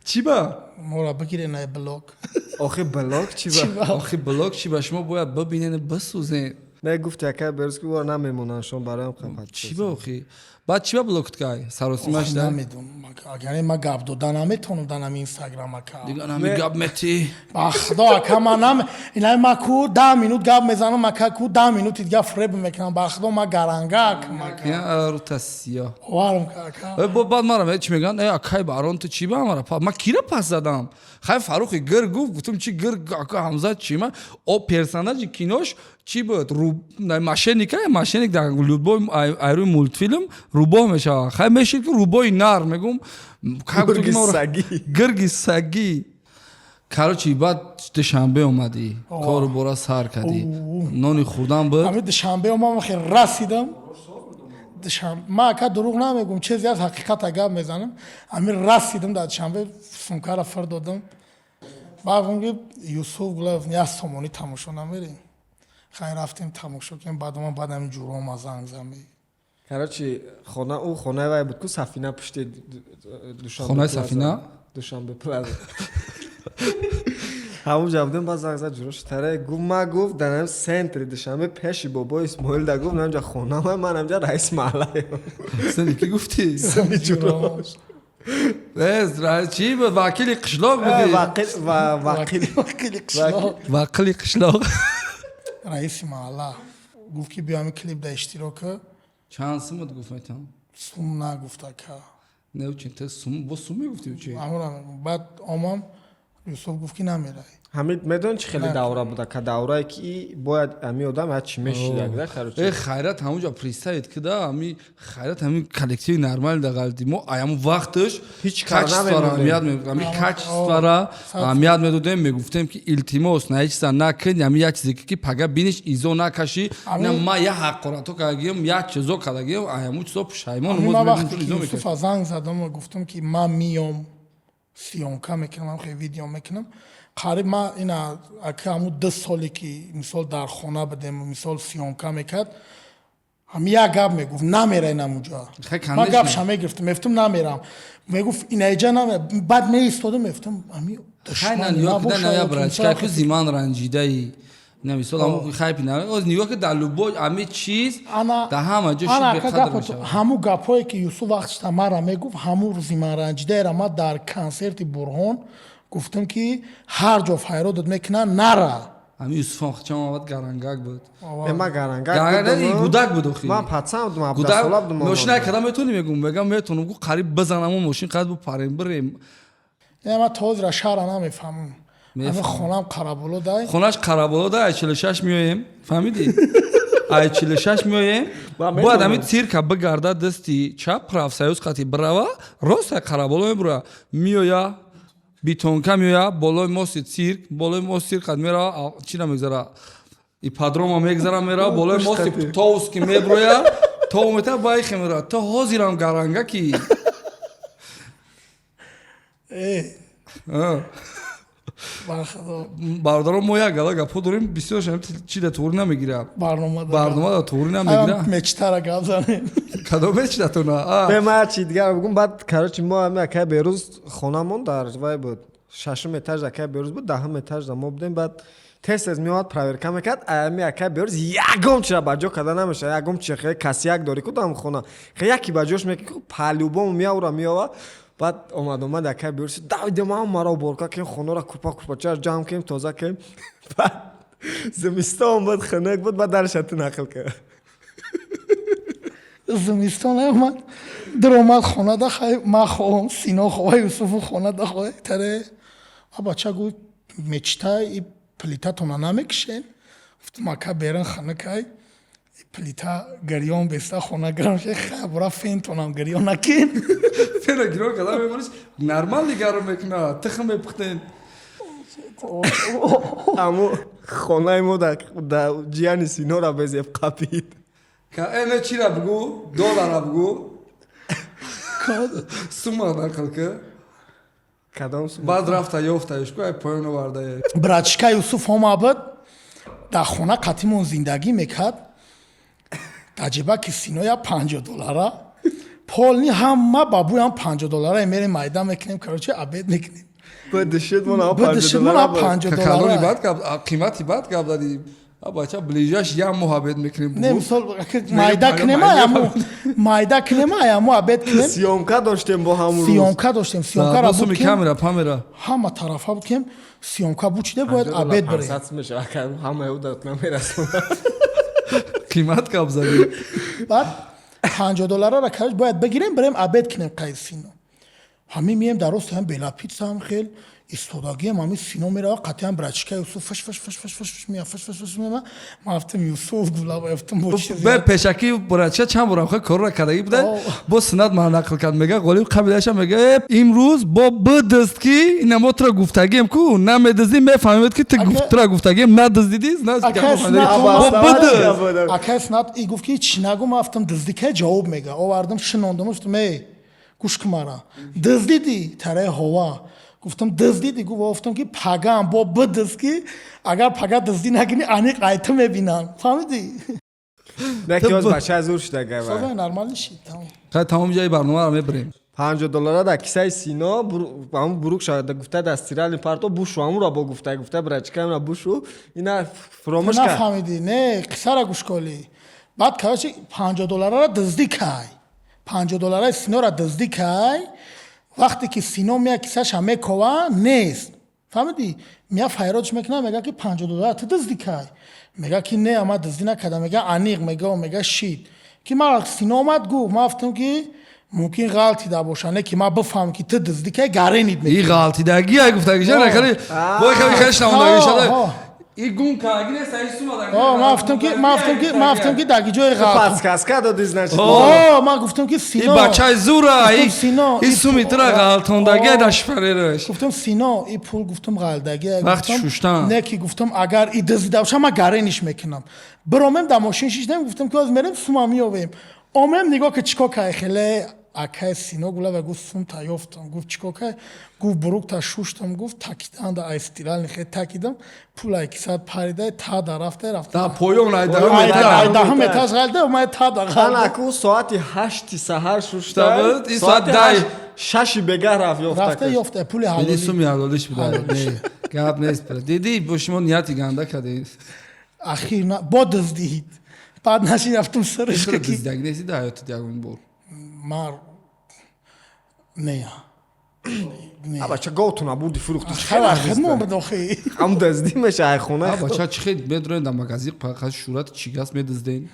Speaker 2: Чӣ ба?
Speaker 1: Моро бигирен ай блок.
Speaker 3: Охи, блок чӣ ба?
Speaker 2: Охи, блок чӣ ба? Шумо бояд бибинен, бисӯзен.
Speaker 3: Не, гуфт якай Берӯз, ки ӯро намемонанд, шумо бароям қапат.
Speaker 2: Чӣ ба охи? Баъд чӣ ба блокт кай? Саросима шуда?
Speaker 1: Намедонам, агар ма гап дода наметавонам дар ҳами Инстаграм, ака.
Speaker 2: Дигар ҳами гап метӣ.
Speaker 1: Ба худо, ака, ма нам инай ма ку 10 минут гап мезанам, ака, ку 10 минути дига фреб мекунам. Ба худо, ма гаранга акам, ака.
Speaker 2: Рута сиёҳ.
Speaker 1: Оварам, ака.
Speaker 2: Э, баъд мара чӣ мегӯянд? Э, акай Барон, ту чӣ ба мара? Ма кира пас задам? Хай, Фаррухи гир гуфт, гуфтум, чи гир, ака Ҳамза, чӣ ма? О, персонажи кинош чӣ буд? Мошенника, мошенник дар любой айрӯи мультфилм рӯбоҳ мешавад. Хай, мешид, ки рӯбоҳи нар мегум.
Speaker 3: Гурги сагӣ.
Speaker 2: Гирги сагӣ. Короче, баъд Душанбе омадӣ, кору бора сар кардӣ, нони хӯрдан буд.
Speaker 1: Ҳами Душанбе омадам, хел расидам. Ма, ака, дурӯғ намегум, чизе аз ҳақиқата гап мезанам. Ҳами расидам дар Душанбе, сумкаро фир додам, баъд гуфтам, ки Юсуф гулаев, як сомонӣ тамошо намерем? Хай, рафтем, тамошо кардем. Баъд омад, баъд ҳамин ҷурома занг зад.
Speaker 3: Короче, хона, ӯ хонаи вай буд ку, Сафина, пушти Душанбе.
Speaker 2: Хонаи Сафина?
Speaker 3: Душанбе Плаза, ҳамон ҷа будем. Баъд занг зад ҷурош таре, гуфт, ма, гуфт, дар ҳам центри Душанбе, пеши бобои Исмоил да, гуфт, ҳамҷа хонама, ман ҳамҷа раиси маҳаллаем.
Speaker 2: Сани ки гуфтӣ?
Speaker 1: Сани ҷурош.
Speaker 2: Э, чӣ буд, вакили қишлоқ будӣ?
Speaker 3: Вақил.
Speaker 1: Вакили қишлоқ.
Speaker 2: Вақили қишлоқ.
Speaker 1: Раиси маҳалла гуфт, ки биё, ҳами клип да иштирок.
Speaker 2: Чанд сумат гуфт, метавон?
Speaker 1: Сум нагуфт, ака.
Speaker 2: Не, чин те сум бо сум мегуфтӣ, чи?
Speaker 1: Ҳамонро мегӯм. Баъд омам, Юсуф гуфт, ки намерай.
Speaker 3: Ҳамид, медон, чӣ хеле давра буда, ка даврае ки бояд ҳами одам ҳар чӣ мешидаг да, короче.
Speaker 2: Э, хайрат, ҳамонҷо представить кида, ҳами хайрат, ҳами коллективи нормали да ғалати мо аяму вақташ
Speaker 3: ҳеҷ кара
Speaker 2: качествора
Speaker 3: намемондем.
Speaker 2: аҳамият ҳами качествора аҳамият медодем, мегуфтем, ки илтимос, на ҳеҷ чиза накун, ҳами як чизе ки пага биниш, изо накашӣ. На, ма як ҳақорато кардагиам, як чизо кардагиам, аяму чизо пушаймон.
Speaker 1: Ҳамин ман вақте ки Юсуфа занг задам ва гуфтам, ки ман миём, съёмка мекунам, хеле видео мекунам, қариб ма ина, ака, ҳамун 2 соле ки мисол дар хона будем, мисол съёмка мекард, ҳами як гап мегуфт: намерай намуҷа.
Speaker 2: Хай,
Speaker 1: Ман
Speaker 2: конечно.
Speaker 1: гапша мегирифтам, мефтум, намерам, мегуфт, инаиҷа намерам. Баъд меистодам, мефтум, ҳами
Speaker 2: Хай, на,
Speaker 1: душмани
Speaker 2: нигоҳ кида
Speaker 1: набошад,
Speaker 2: ная,
Speaker 1: ё ки
Speaker 2: брачка,
Speaker 1: мисол
Speaker 2: ку зиман ранҷидаи. На, мисол, ҳамун хайпи на оз, нигоҳ ки дар любой ҳами чиз
Speaker 1: ана
Speaker 2: дар ҳама ҷо
Speaker 1: ана
Speaker 2: шид
Speaker 1: ака,
Speaker 2: беқадр
Speaker 1: гапото
Speaker 2: мешавад.
Speaker 1: Ҳамун гапҳое ки Юсуф вақтшта мара мегуфт, ҳамун рӯзи ман ранҷидаера ма дар консерти Бурҳон гуфтам, ки ҳар ҷо файродат мекунад, нара.
Speaker 2: Ҳами Юсуфон хчам авад гарангак буд.
Speaker 3: Э, ма гарангак
Speaker 2: Гарангак
Speaker 3: будам,
Speaker 2: не, гудак буд охи.
Speaker 3: Ман пацан будам,
Speaker 2: гудак
Speaker 3: 17 сола будам.
Speaker 2: Мошина када метавонӣ, мегум, мегам, метавонам, гу қариб бизанаму мошин қад бу парем бирем.
Speaker 1: Не, ман то ҳозира шаҳра намефаҳмам. Ҳамин
Speaker 2: Мефаҳмам.
Speaker 1: хонам Қараболо дай.
Speaker 2: Хонаш Қараболо да, ай 46 меоем, фаҳмидӣ? Ай 46 меоем.
Speaker 3: Ба,
Speaker 2: бояд
Speaker 3: медонам.
Speaker 2: Ҳамин цирка бигарда, дасти чап, профсоюз қати бирава, рост ай Қараболо мебура, меоя, битонка меоя, болои мости цирк, болои мости цирк қад мерава, чира мегзара, ипподрома мегзара, мерава болои мости Птовски, меброя, то мета байхе мера, то ҳозирам гаранга ки.
Speaker 1: Э,
Speaker 2: А.
Speaker 1: ба худо.
Speaker 2: Бародарон, мо як гала гапҳо дорем, бисёр чи да туғри намегирад.
Speaker 1: Барнома.
Speaker 2: Барнома да туғри намегирад.
Speaker 1: Мечтара гап занем.
Speaker 2: Кадом мечтатона?
Speaker 3: Бе, ма як чи дигар бигум. Баъд, короче, мо ҳами акай Берӯз, хонамон дар вай буд, шашум этаж акай Берӯз буд, 10-ум этаж да мо будем. Баъд тез тез меомад, проверка мекард. Ами акай Берӯз ягон чира ба ҷо карда намешавад, ягон чи хе касяк дори ку дам хона, хе яки ба ҷош меки ку, по-любому меяура меова. Баъд омад акай Берӯз, давидем, ҳам маро уборка кем, хонара купа купача ҷамъ кем, тоза кем. Баъд зимистон буд, хунук буд. Баъд дарша ту нақл кард.
Speaker 1: Зимистон омад, даромад хона да, хай, ма ховам, Сино хова, Юсуфу хона да хова таре. А бача гуфт: мечта и плитатона намекишен? Гуфтам: ака, берин хунукай, и плита гирён беста, хона гарм ше. Хай, бура, фентонам гирён накин.
Speaker 2: Фена гирён карда мемониш, нормал гарм мекуна, тухм мепухтен.
Speaker 3: Аммо хонаи мо да ҷияни Синора безеб қапид.
Speaker 2: Э, не, чира бугу, доллара бугу, сума нақл ка.
Speaker 3: Кадом сума?
Speaker 2: Баъд рафта ёфтаеш ку, ай поён овардае.
Speaker 1: Братишка Юсуф омад буд, дар хона қатимон зиндагӣ мекард. Дар ҷиба ки Синоя 50 доллара. Полный ҳама бабуям 50 доллара мерем, майда мекунем, короче, обед мекунем.
Speaker 3: Бадишид мон
Speaker 1: Бадишид мон 50
Speaker 2: Калони
Speaker 1: доллара.
Speaker 2: Бад гап, қимати бад гап зади. А бача, ближайший як моҳ обед мекунем.
Speaker 1: Не, мисол, майда кунем, аяму майда кунем, аяму обед кунем.
Speaker 3: Съёмка доштем бо ҳамун рӯз.
Speaker 1: Съёмка доштем, съёмка ра
Speaker 2: Суми
Speaker 1: буд кем.
Speaker 2: Камера памера.
Speaker 1: Ҳама тарафа буд кем, съёмка бучиде, бояд обед бирем.
Speaker 3: 500 мешава, ҳамаи ӯ дат намерасонад.
Speaker 2: Қимат гап зади.
Speaker 1: Баъд 50 долларара, короче, бояд бигирем, бирем, обед кунем қайи Сино. Ҳамин мием, дар рост ҳам Бела Пицца ҳам хел истодагием, ҳамин Сино мерава, қатъиян брачка Юсуф фаш фаш фаш фаш фаш фаш мея, фаш фаш фаш мея. Ман афтам, Юсуф гулаба, афтам, бо чиз.
Speaker 2: Бе пешакӣ брача чанд борам хел корро кардагӣ буда.
Speaker 1: О.
Speaker 2: Бо сунат ман нақл кард, мега Ғолиб қабилаша мега: «Э, имрӯз бо бидизд, ки ина мо тура гуфтагием ку намедиздӣ, мефаҳмед, ки ту тура гуфтагием надиздидӣ,
Speaker 1: Ака, снат
Speaker 2: бо бидизд».
Speaker 1: Акай Снат и гуфт, ки чӣ нагу. Ман афтам, дуздӣ кай, ҷавоб мега. Овардам, шинондам, гуфтам: «Эй, гӯш кун мара, дуздидӣ?» Тараи ҳова гуфтам: «Дуздидӣ?» Гуфт. Гуфтам, ки пагаам бо бидизд, ки агар пага дуздӣ накунӣ, аниқ айта мебинам, фаҳмидӣ?
Speaker 3: Не, ки оз бача зур шуда гай.
Speaker 1: Созай, нормально шид, тамом.
Speaker 2: Хай, тамоми ҷои барномаро мебирем.
Speaker 3: 50 доллара дар кисаи Сино ҳамун бурук шуда, гуфта, дар стиральный парто бушу, ҳамунро бо гуфта, гуфта, брачкамра бушу, ина фуромӯш кард.
Speaker 1: Нафаҳмидӣ, не, қиссара гӯш коли. Баъд, короче, 50 долларара дуздӣ кай, 50 доллараи Синора дуздӣ кай. Вақте ки Сино мея, кисаша мекова, нест, фаҳмидӣ? Мея, файродш мекунам, мега, ки 50 доллара ту дуздӣ кай? Мега, ки не, ма дуздӣ накардам. Мега, аниқ мега, мега, шид, ки ма Сино омад, гуфт. Ма гуфтам, ки мумкин ғалтида боша, не ки ма бифаҳмам, ки ту дуздӣ кай, гаренид.
Speaker 2: И ғалтидагӣ ай гуфтагиша нахали бой хали хеш намондагиша.
Speaker 1: Ҳо.
Speaker 2: И гум кардаги нест, ай сума.
Speaker 1: О, ман гуфтам, ки дар ҷои ғалт.
Speaker 3: Подсказка додӣ, значит.
Speaker 1: О, ман гуфтам, ки
Speaker 2: И
Speaker 1: Сино
Speaker 2: бачаи зура.
Speaker 1: Гуфтам, Сино,
Speaker 2: И суми тура ғалтондаги дар шифарераш.
Speaker 1: Гуфтам, Сино, и пул, гуфтам, ғалдаги.
Speaker 2: Вақти шуштан.
Speaker 1: Не, ки гуфтам, агар и дуздида боша, ман гарениш мекунам. Биромем, дар мошин шиштем, гуфтам, ки оз мерем, сума меёвем. Омем, нигоҳ, ки чикор кай хеле акай Сино гула ва гуфт: «Сум та ёфтам». Гуфт: «Чикор кай?» Гуфт: «Бурук та шуштам», гуфт, «такидан да ай стиральный хе такидам, пул ай кисат парида, та да рафта рафта».
Speaker 2: Да поён ай.
Speaker 1: Ай
Speaker 2: даҳум.
Speaker 1: 10-ум этаж ғалда, ма та да ғалда.
Speaker 3: Анаку соати 8-и саҳар шушта
Speaker 2: Шушта буд, и соат 10.
Speaker 3: 6-и бегаҳ рафт, ёфта.
Speaker 1: Рафта ёфта пули
Speaker 2: Диди,
Speaker 1: ҳалолӣ.
Speaker 2: суми ҳалолиш буда, не, гап нест. Диди, бо шумо нияти ганда кардед.
Speaker 1: Ахир на бо дуздид, баъд наши рафтум сараш.
Speaker 2: Хеле
Speaker 1: Ки
Speaker 2: дуздидаги нести дар ҳаётат ягон бор?
Speaker 1: Мар не, не.
Speaker 3: А бача, говтуна бурди, фурӯхти.
Speaker 1: Хела хидмо буд охи.
Speaker 3: Ҳам дуздӣ меша ай хона.
Speaker 2: А бача, чӣ хел медроен дар магазин, фақат шурат чигас медузден?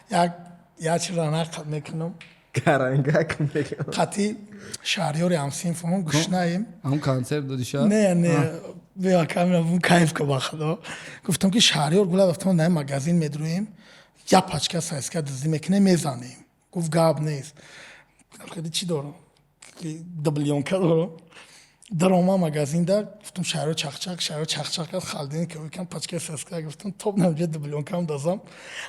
Speaker 1: Як чиза нақл мекунам.
Speaker 3: Гарангак мегам.
Speaker 1: Қатъи Шаҳриёри ҳамсинфумон гушнаем.
Speaker 2: Ҳамун концерт додиша?
Speaker 1: Не, бия камера, бун кайф ка, ба худо. Гуфтам, ки Шаҳриёр гула, гуфтам, на магазин медроем, як пачка сосиска дуздӣ мекунем, мезанем. Гуфт: «Гап нест». Хеле чӣ дорам, дублёнка дорам. Дарома магазинда, гуфтам, Шаҳриёр чақчақ, Шаҳриёр чақчақ кард, халдин ки викам пачка сосиска. Гуфтам, топ намҷа дублёнкам дазам.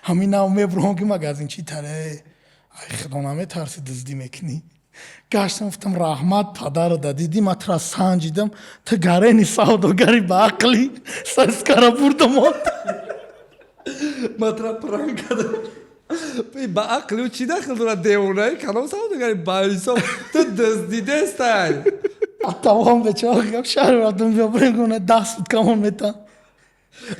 Speaker 1: Ҳамин нав мебурам, ки магазин чи таре: «Ай худо, наметарси, дуздӣ мекунӣ?» Гаштам, гуфтам: «Раҳмат, падарада, дидӣ, ман тура санҷидам, ту гарени савдогари ба ақли, сосискара бурдам».
Speaker 2: Ман тура пранк кардам. Ба ақли чӣ дахл дорад? Девонаи калом, савдогари ба ҳисоб ту дуздидестай.
Speaker 1: Тамом, бечора, гап шаҳр рафтам, биё бирем, гуна 10 суд камон метан.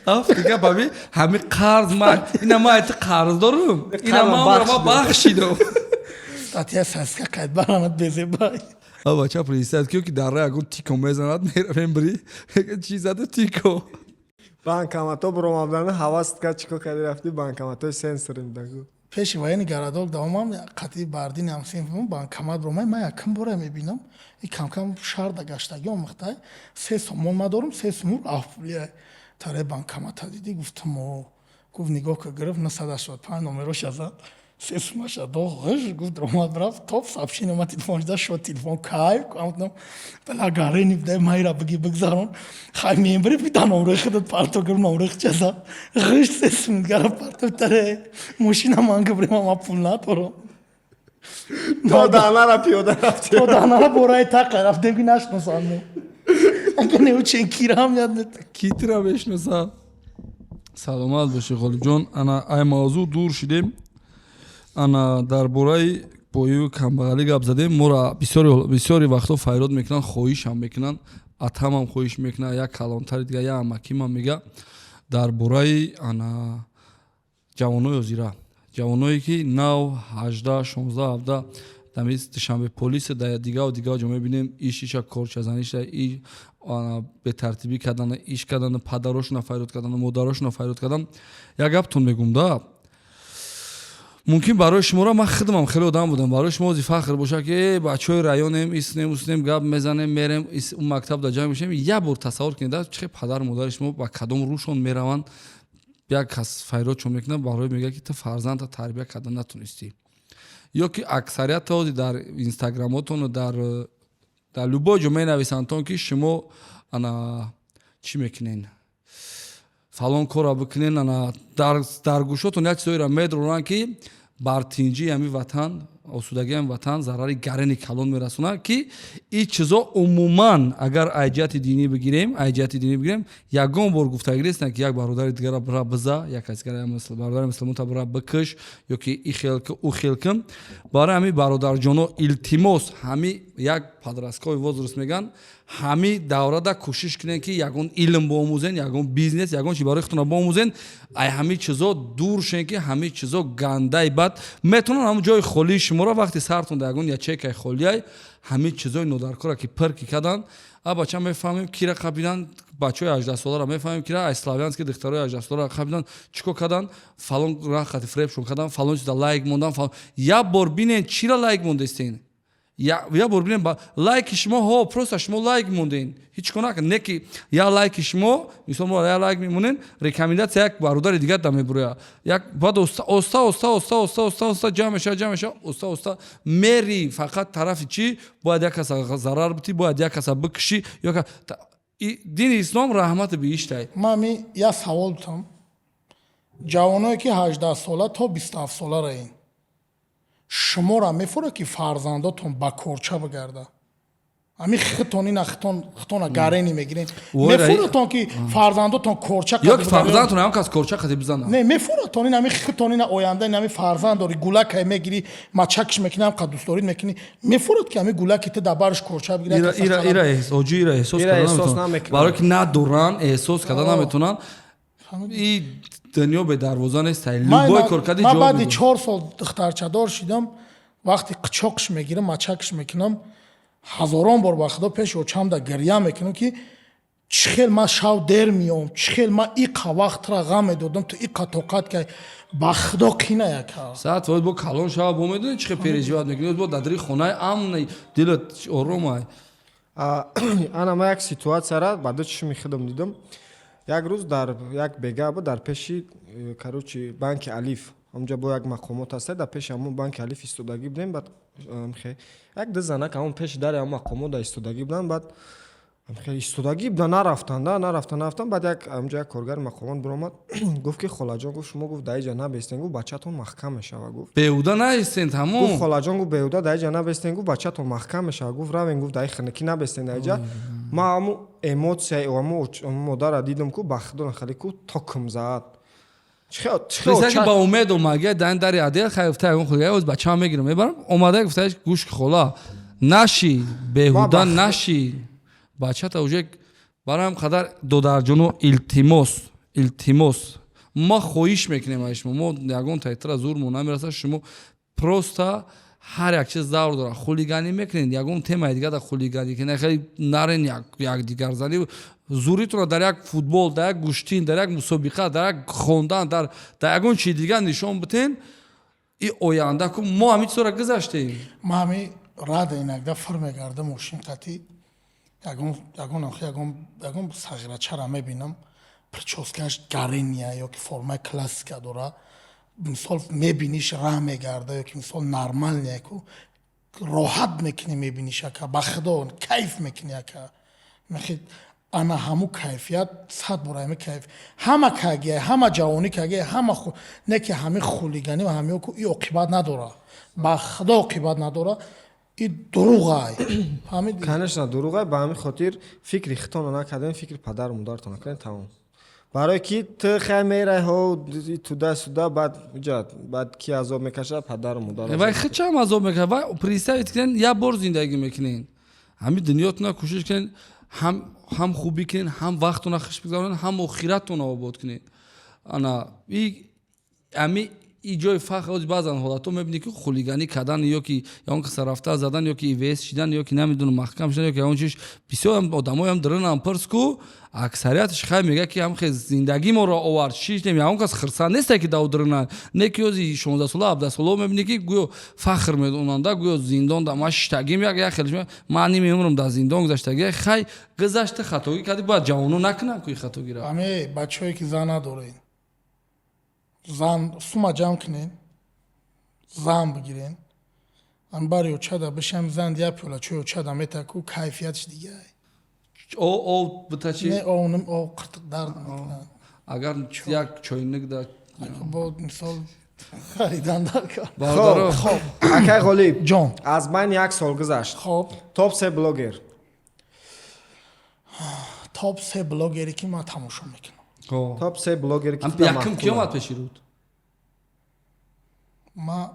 Speaker 2: Афти гап, ҳами қарз, ма ина ма айти қарз дорум, ина ма ма бахшидам.
Speaker 1: Статья сосиска қайд баранад безебай.
Speaker 2: А бача, представь ки дар ра ягон тико мезанад, меравем, бри чи заду тико.
Speaker 3: Банкомато буромабдани ҳавас кард, чикор карди, рафти банкоматои сенсорим дагу.
Speaker 1: Пеши военный городок давомам, қатъи бардини ҳамсинф банкомат ромай. Ман якум бора мебинам, и камкам шаҳрда гаштагӣ омӯхтай. 3 сомон ма дорум, 3 сомон афпулия таре банкомата дидӣ. Гуфтам: «О». Гуфт: «Нигоҳ ка». Гирифт, 985 номероша зад, 3 сумаша дод, ғж гуфт, ромад, рафт. Топ сообщение ма телефон шуда шод, телефон кайф гуфтам, бала гарени бидай, майра биги, бигзарон. Хай, мембри бида, номрои худат парто. Гирифт, номрои худша зад, ғж, 3 сум гара парто. Таре мошина ман гибрим, ма пул надорам.
Speaker 3: То данара пиёда рафти.
Speaker 1: То данара бораи тақа рафтем, ки нашносам. Ака неучен кирам яд мета.
Speaker 2: Ки тура мешноса? Саломат бошӣ, Ғолибҷон. Ана, ай мавзӯъ дур шидем. Ана, дар бораи боию камбағалӣ гап задем. Моро бисёри вақтҳо файрод мекунанд, хоҳишам мекунанд, атамам хоҳиш мекунад, як калонтари дига, як амакимам мега дар бораи ана ҷавонои озира, ҷавоное ки нав 18, 16, 17 дами Душанбе полиса, да дигаву дигав ҷо мебинем, иш иша корчазаниша, и бетартибӣ кардан, иш кардан, падарошона файрод кардан, модарошона файрод кардан. Як гаптон мегум да, мумкин барои шуморо, ман худамам хеле одам будам, барои шумо ози фахр бошад, ки э бачаҳои районем, иснем, уснем, гап мезанем, мерем он мактаб да ҷамъ мешавем. Як бор тасаввур кунед, да, чихе падару модари шумо ба кадом рӯшон мераванд. Як кас файродшон мекунад, барои мегӯяд, ки ту фарзандта тарбия карда натунистӣ. Ё ки аксарията ози дар инстаграмотону дар любой ҷо менависандтон, ки шумо ана чӣ мекунен, фалон корро бикунен, ана дар гӯшотон як чизоеро медронанд, ки бар тинҷии ҳамин ватан, осудагии ҳамин ватан зарари гарени калон мерасонад, ки ин чизо умуман, агар ай ҷиҳати динӣ бигирем, ай ҷиҳати динӣ бигирем, ягон бор гуфтагӣ нестанд, ки як бародари дигара бира биза, як каси дигара, бародари мусулмонта бира бикиш ё ки и хел ки, ӯ хел кун. Барои ҳамин, бародарҷоно, илтимос, ҳами як подростковый возраст меган, ҳами даврада кӯшиш кунем, ки ягон илм боомӯзен, ягон бизнес, ягон чи барои худтона боомӯзен, ай ҳами чизо дур шен, ки ҳами чизо гандаи бад метавонанд ҳамн ҷои холии шуморо, вақти сартон дар ягон ячейкаи холиай, ҳамин чизои нодаркора ки пир ки карданд. А бача мефаҳмем, кира қабидан, бачаҳои 18-соларо мефаҳмем, кира ай Славянски духтарои 18-соларо қабидан, чӣ кор кардан, фалон рахати фребшон кардан, фалон чиза лайк мондан. Як бор бинен, чира лайк мондестен, як бор бинем лайки шумо. Ҳо, просто шумо лайк монден, ҳеҷ кор накард, не ки як лайки шумо, мисол, мо як лайк мемонем, рекомендация як бародари дигар да мебурояд, як баъд оста оста оста оста оста оста оста ҷамъ мешавад, ҷамъ мешавад, оста оста мери. Фақат тарафи чӣ бояд як каса зарар битӣ, бояд як каса бикушӣ ё дини ислом раҳмати биҳиштай.
Speaker 1: Ман ми як савол дутам. Ҷавоное ки 18-сола то 27-сола раин, шуморо мефурад, ки фарзандотон ба корча бигарда? Ҳами хитон ина хитон хитона гарени мегирен, мефуратон, ки фарзандотон корча?
Speaker 2: Ё ки фарзандатон ҳам кас корча қати бизана?
Speaker 1: Не, мефуратон ин ҳами хитон ина оянда, ин ҳами фарзанд дори, гулакай мегири, мачакш мекунӣ, ҳам қад дӯстдорӣ мекунӣ, мефурад, ки ҳами гулаки ту дар барш корча
Speaker 2: бигира? Ира оҷи ира эҳсос карда наметавонанд, барое ки надоранд, эҳсос карда наметавонанд. И дунё бедарвоза нест, любой кор кади.
Speaker 1: Ман баъди 4 сол духтарчадор шидам, вақти қичоқш мегирам, мачакш мекунам, ҳазорон бор ба худо пеши очамда гиря мекунам, ки чӣ хел ман шав дер меом, чӣ хел ман иқа вақтра ғам медодам, ту иқа тоқат кай. Ба худо қина яка.
Speaker 2: Саат бо калон шава, бо медони, чӣ хел переживать мекунӣ, бо дадри хонаи амни, дилат оромай.
Speaker 3: Ана ман як ситуатсияра ба ду чишми худам дидам. Як рӯз дар як бега буд, дар пеши короче, банки Алиф, ҳамҷа бо як мақомот ҳаста, дар пеши ҳамон банки Алиф истодагӣ будем. Баъд як ду занак ҳамон пеши дари ҳамон мақомот да истодагӣ буданд. Баъд истодагӣ буда, нарафтанда, нарафтан, нарафтан. Баъд як ҳамҷа як коргари мақомот биромад, гуфт, ки холаҷон, гуфт, шумо, гуфт, дар иҷа набестен, гуфт, бачатон маҳкам мешава, гуфт.
Speaker 2: Беҳуда наистен, тамом.
Speaker 3: Гуфт, холаҷон, гуфт, беҳуда дар иҷа набестен, гуфт, бачатон маҳкам мешава, гуфт, равен, гуфт, дар хинакӣ набестен дар иҷа. Ман ҳамун эмоцияи ҳамун модара дидам ку, ба худо хеле ку токм зад.
Speaker 2: Ба умед омага дан дари адел, хай, гуфта, ягон худ бачаам мегирам, мебарам. Омада гуфта: гӯш, хола, наши, беҳуда наши, бачата уже. Барои ҳам қадар, додарҷоно, илтимос, илтимос, ма хоҳиш мекунем аз шумо, мо ягон тайтра зурмо намерасад. Шумо просто ҳар як чиз давр дорад. Хулиганӣ мекунед, ягон темаи дигар да хулиганӣ кунед, хеле нарен якдигарзанӣ. Зуритонро дар як футбол, дар як гӯштин, дар як мусобиқа, дар як хондан, дар ягон чизи дигар нишон битен. И оянда ку мо ҳамин чизоро гузаштем.
Speaker 1: Ма ҳами рада инагда фир мегарда мошин қати, ягон ягон ягон ягон сағирачара мебинам, прическааш гарения ё ки формаи классика дора, мисол, мебиниш, раҳ мегарда, ё ки мисол нормальный ку, роҳат мекунӣ, мебиниш, ака, ба худо, кайф мекунӣ, ака. Мехи ана ҳаму кайфият сад бор ҳами кайф ҳама кагия, ҳама ҷавонӣ кагия, ҳама не ки ҳами хулиганӣ ва ҳами ку и оқибат надора, ба худо, оқибат надора, и дурӯғай.
Speaker 3: Конечно, дурӯғай. Ба ҳамин хотир фикри хитонро накардем, фикри падару модаратон накардем, тамом. Барое ки ту хай мерай, ҳо, туда сюда, баъд уҷа баъд ки азоб мекашад? Падару модар.
Speaker 2: Вай хичам азоб мекашад. Вай представить кунен, як бор зиндагӣ мекунен, ҳами дунётона кӯшиш кунен, ҳам хубӣ кунен, ҳам вақтона хуш бигзаронен, ҳам охиратона обод кунен. Ана и ами и ҷои фахр. Ози баъзан ҳолатҳо мебинӣ, ки хулиганӣ кардан ё ки ягон каса рафта задан, ё ки ИВС шидан, ё ки намедонам, маҳкам шидан, ё ки ягон чиз, бисёр одамоям дарунам пирс ку, аксариятш хай мега, ки ҳам хел зиндагӣ моро овард, шиштем. Ягон кас хирсанд несте, ки дав даруна не, ки ози 16-сола, 17-сола мебинӣ, ки гӯё фахр медонанда, гӯё зиндон да ма шиштагим, як хел ман ними умрам дар зиндон гузаштаги. Хай, гузашта, хатогӣ кардӣ, бояд ҷавоно накунанд ку хатогиро.
Speaker 1: Аме бачаҳое, ки зан надоред, зан сума ҷамъ кунед, зан бигирен. Ан бари очада бишам, зан як пиёла чой очада метаку, кайфиятш дигай.
Speaker 2: Ов бита чи?
Speaker 1: Не, ов қиртиқ дард мекунад.
Speaker 2: Агар як чойник да?
Speaker 1: Бо мисол харидан дар кор.
Speaker 2: Бародаро.
Speaker 1: Хоб.
Speaker 3: Акай Ғолиб.
Speaker 1: Ҷон.
Speaker 3: Аз ман як сол гузашт.
Speaker 1: Хоб.
Speaker 3: Топ се блогер.
Speaker 1: Топ се блогере, ки ман тамошо мекунам?
Speaker 3: Топ се блогере, ки
Speaker 2: Якум ки омад пеши руд?
Speaker 1: Ма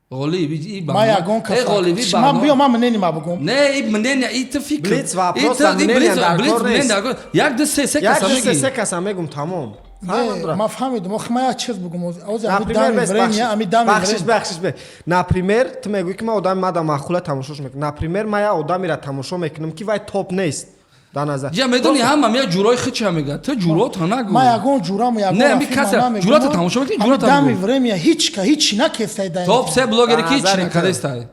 Speaker 2: Ғолиб.
Speaker 1: Ма ягон
Speaker 2: кас
Speaker 1: ман биё, ман мнение ма бугум.
Speaker 2: Не, и мнение, и ту фикр.
Speaker 3: Блиц вопрос, мнение дар кор нест.
Speaker 2: Як, ду, се, се
Speaker 3: як
Speaker 2: каса
Speaker 3: ду се
Speaker 2: меги.
Speaker 3: Се каса мегум, тамом.
Speaker 1: Не, ман фаҳмидам. Охи, ман як чиз бугум ози, ами
Speaker 3: Например,
Speaker 1: дами
Speaker 3: бес,
Speaker 1: время, ами дами
Speaker 3: бахшиш,
Speaker 1: время.
Speaker 3: Бахшиш, бе. Например, ту мегӯӣ, ки ман одами мада маъқула тамошош мекунам. Например, ман як одамеро тамошо мекунам, ки вай топ нест дар назар.
Speaker 2: Я медони, ҳама мия ҷурои хича мега, ту ҷурота нагӯ.
Speaker 1: Ман ягон ҷурам, ягон
Speaker 2: Не, ами
Speaker 1: рафиқ
Speaker 2: каса
Speaker 1: ман намегум.
Speaker 2: ҷурата тамошо мекунӣ,
Speaker 1: Ами
Speaker 2: ҷурата
Speaker 1: дами
Speaker 2: бугу.
Speaker 1: время ҳичка ҳичи накестай дар
Speaker 2: Топ се блогере,
Speaker 3: Дар
Speaker 2: ки ҳеч
Speaker 3: назари ту.
Speaker 2: накардестай.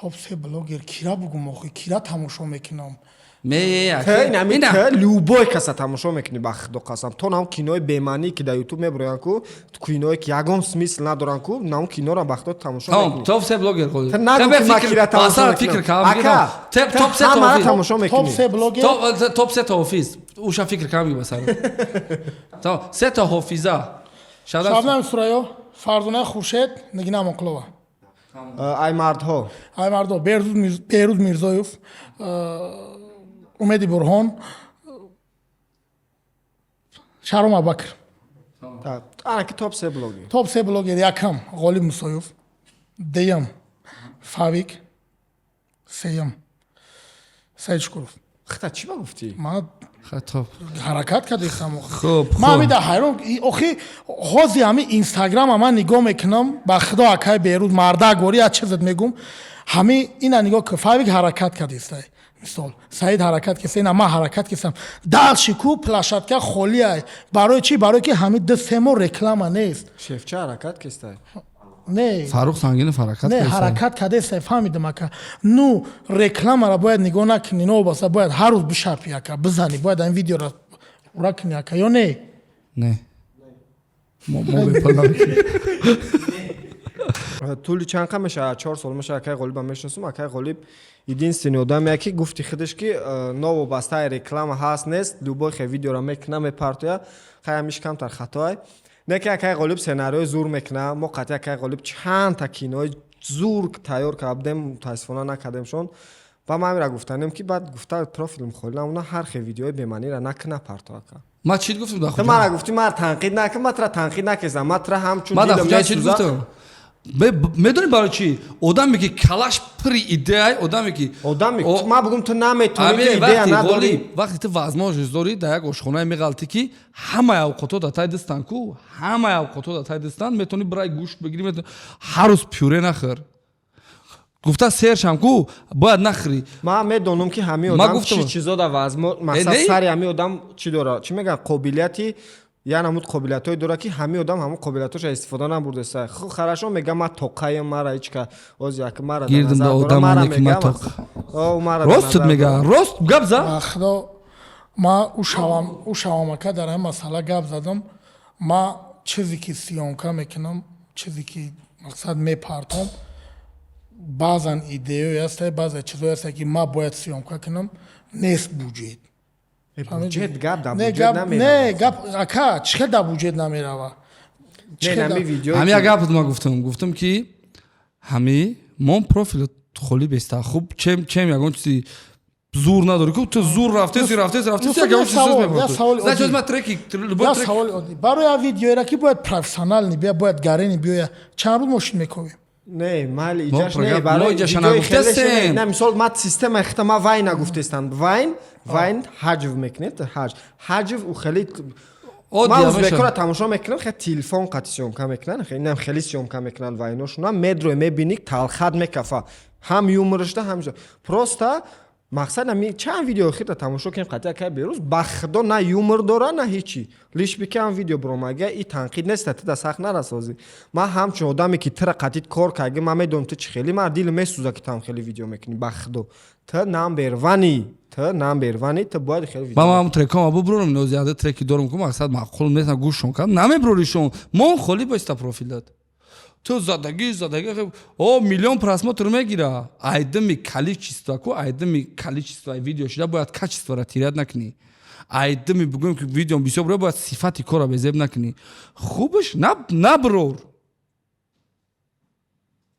Speaker 1: Топ се блогер кира бугум? Охи, кира тамошо мекунам?
Speaker 2: Ме
Speaker 3: Ту инами, ту любой каса тамошо мекунӣ, ба худо қасам. То нам кинои бемаънӣ, ки дар Ютуб мебироянд ку, киное, ки ягон смысл надоранд ку, нам киноро ба худо тамошо
Speaker 2: Тамом,
Speaker 3: мекунӣ.
Speaker 2: топ се блогер, Ғолиб.
Speaker 3: Ту нагӯ, ки ман кира тамошо
Speaker 2: фикр
Speaker 3: мекунам.
Speaker 2: кам.
Speaker 3: Ака, ту
Speaker 2: Топ се
Speaker 3: ҳамаро
Speaker 2: тофиз.
Speaker 3: тамошо
Speaker 1: Топ
Speaker 3: мекунӣ.
Speaker 1: се блогер.
Speaker 2: Топ се тофиз. Уша фикр кам ба сар. Тамом, се то ҳофиза. Шабнам.
Speaker 1: Шабнам Сурайё, Фарзона Хуршед, Нигина Амонқулова.
Speaker 3: Ай мардҳо?
Speaker 1: Ай мардо: Беҳрӯз Мирзоев, Умеди Бурҳон, Шаҳром Абубакр.
Speaker 3: Ана ки топ се блогер.
Speaker 1: Топ се блогер: якам Ғолиб Мусоев, дуюм Фавик, сеюм Саид Шукуров.
Speaker 3: Хита чӣ ба гуфтӣ?
Speaker 1: Ман
Speaker 2: Ха, топ.
Speaker 1: ҳаракат кардем.
Speaker 2: Хуб,
Speaker 1: Ман
Speaker 2: хуб.
Speaker 1: ҳамида ҳайрон. Охи, ҳози ҳами Инстаграма ман нигоҳ мекунам, ба худо, акай Берӯз, мардак вори, як чизет мегум. Ҳами ина нигоҳ ки Фавик ҳаракат кардистай, мисол, Саид ҳаракат киста, ина ман ҳаракат кистам, дальше ку площадка холиай. Барои чӣ? Барои ки ҳами 2-3 моҳ реклама нест.
Speaker 3: Шефча ҳаракат кистай.
Speaker 1: Не.
Speaker 2: Фаррух Сангинов ҳаракат
Speaker 1: Не.
Speaker 2: кардестай.
Speaker 1: Ҳаракат кардестай, фаҳмидам, ака. Ну, рекламара бояд нигоҳ накунӣ, новобаста бояд ҳар рӯз бишапи, ака, бизанӣ, бояд ин видеора ура кунӣ, ака, ё не?
Speaker 2: Не. Мо бепул намекунем.
Speaker 3: Тӯли чанд қа мешавад, 4 сол мешавад, акай Ғолиба мешиносум. Акай Ғолиб единственный одаме, ки гуфти худаш, ки новобастаи реклама ҳаст нест, любой хе видеоро мекуна, мепартоя. Хай, ҳамиш камтар хатоай, не ки акай Ғолиб сценариои зур мекуна. Мо қатъи акай Ғолиб чандта кинои зур тайёр кардем, мутаассифона накардемшон. Ва ман ҳамира гуфтанем, ки баъд гуфта профилм холӣ намона, ҳар хе видеои бемаъниро накуна, парто, ака.
Speaker 2: Ман чӣ гуфтам дар
Speaker 3: Ту
Speaker 2: хуҷа?
Speaker 3: мара гуфтӣ, мара танқид накун. Ман тура танқид накардам, ман тура ҳамчун
Speaker 2: Ман дар
Speaker 3: дилам
Speaker 2: хуҷа чӣ
Speaker 3: месӯзад.
Speaker 2: гуфтам? Медонӣ барои чӣ? Одаме, ки калаш пури идеяй, одаме, ки
Speaker 3: Одаме, ман бугум, ту наметавонӣ,
Speaker 2: Ами
Speaker 3: ту идея
Speaker 2: вақти
Speaker 3: надорӣ.
Speaker 2: Ғолиб, вақти ту возможность дорӣ, дар як ошхонае меғалтӣ, ки ҳамаи авқотҳо дар тай дастан ку, ҳамаи авқотҳо дар тай дастан, метавонӣ бирай гӯшт бигирӣ, ҳар рӯз пюре нахӯр. Гуфта сершам ку, бояд нахӯрӣ.
Speaker 3: Ман медонам, ки ҳамин
Speaker 2: Ман
Speaker 3: одам
Speaker 2: гуфтам.
Speaker 3: чӣ чизо да вазмо мақсад.
Speaker 2: Не?
Speaker 3: Сари ҳамин одам чӣ дора, чӣ мегӯянд, қобилияти, я намуд қобилиятҳое дора, ки ҳамин одам ҳамон қобилиятҳоша истифода набурдеста. Хуб, хорошо, мегӯям, ман тоқаем, мара ҳеч ка оз як мара дар
Speaker 2: Гирдим
Speaker 3: назар
Speaker 2: да
Speaker 3: дора,
Speaker 2: одам
Speaker 3: мара
Speaker 2: ане ки ман
Speaker 3: мегӯям.
Speaker 2: тоқ.
Speaker 3: О, мара дар
Speaker 2: Рост
Speaker 3: назар
Speaker 2: мега,
Speaker 3: дора.
Speaker 2: рост гап за.
Speaker 1: Ба худо, ман ӯ шавам, ака, дар ҳамин масъала гап задам. Ман чизе ки съёмка мекунам, чизе ки мақсад мепартом, баъзан идеяое ҳаста, баъзе чизое ҳаста, ки ман бояд съёмка кунам, нест буҷет.
Speaker 3: Буҷет, гап дар
Speaker 1: Не,
Speaker 3: буҷет
Speaker 1: гап не.
Speaker 3: намерава.
Speaker 1: Гап, ака, чӣ хел дар буҷет намерава? Чӣ
Speaker 3: Не,
Speaker 1: хел
Speaker 3: нами видеое
Speaker 2: Ҳами як гап ман гуфтам, ки ҳами мон профил холӣ беста хуб, чем ягон чизи. Зур надорӣ ку, ту зур рафтеси, рафтеси, рафтеси.
Speaker 1: Юсуф,
Speaker 2: ягон
Speaker 1: як савол, як саволи
Speaker 2: чиз
Speaker 1: оддӣ.
Speaker 2: Ма треки, любой
Speaker 1: Як
Speaker 2: трек.
Speaker 1: саволи оддӣ: барои як видеоера, ки бояд профессиональный бия, бояд гарени биёя, чанд рӯз мошин мековем?
Speaker 3: Не, майли,
Speaker 2: Мо
Speaker 3: иҷаш не.
Speaker 2: мо
Speaker 3: Барои
Speaker 2: иҷаша
Speaker 3: видеои хеле
Speaker 2: нагуфтестем.
Speaker 3: Не, мисол, ма системаи хита, ма вайн нагуфтестам. Вайн ҳаҷв мекунед, ҳаҷв ӯ хеле
Speaker 2: Оддӣ
Speaker 3: ман
Speaker 2: ҳамеша.
Speaker 3: узбекора тамошо мекунам, хеле телефон қати съёмка мекунанд, инам хеле съёмка мекунанд вайношуна, медрои, мебини, талхат мекафа, ҳам юморашда, ҳам просто мақсад. Ами чанд видео хита тамошо кунем, қати акай Берӯз, ба худо, на юмор дора, на ҳичи, лишь бы ки ҳам видео биромага. И танқид неста, ту да сахт нарасозӣ. Ман ҳамчун одаме, ки тира қатит кор карги, ман медонам ту чӣ хеле, ман дил месӯза, ки ту хеле видео мекунӣ. Ба худо, ту number one и, ту number one и, ту бояд хеле видео.
Speaker 2: Ман трекома буброрам, нозиада треки дорам ку, мақсад маъқул нест, гӯшшон кардам, намеброришон, мон холӣ боиста профилат. Ту задагӣ, задагӣ, о, миллион просмотр мегира. Айдими количество ку, айдими количество видео шида бояд качествора терять накунӣ. Айдими бигӯем, ки видеом бисёр бура, бояд сифати кора безеб накунӣ. Хубаш наброр,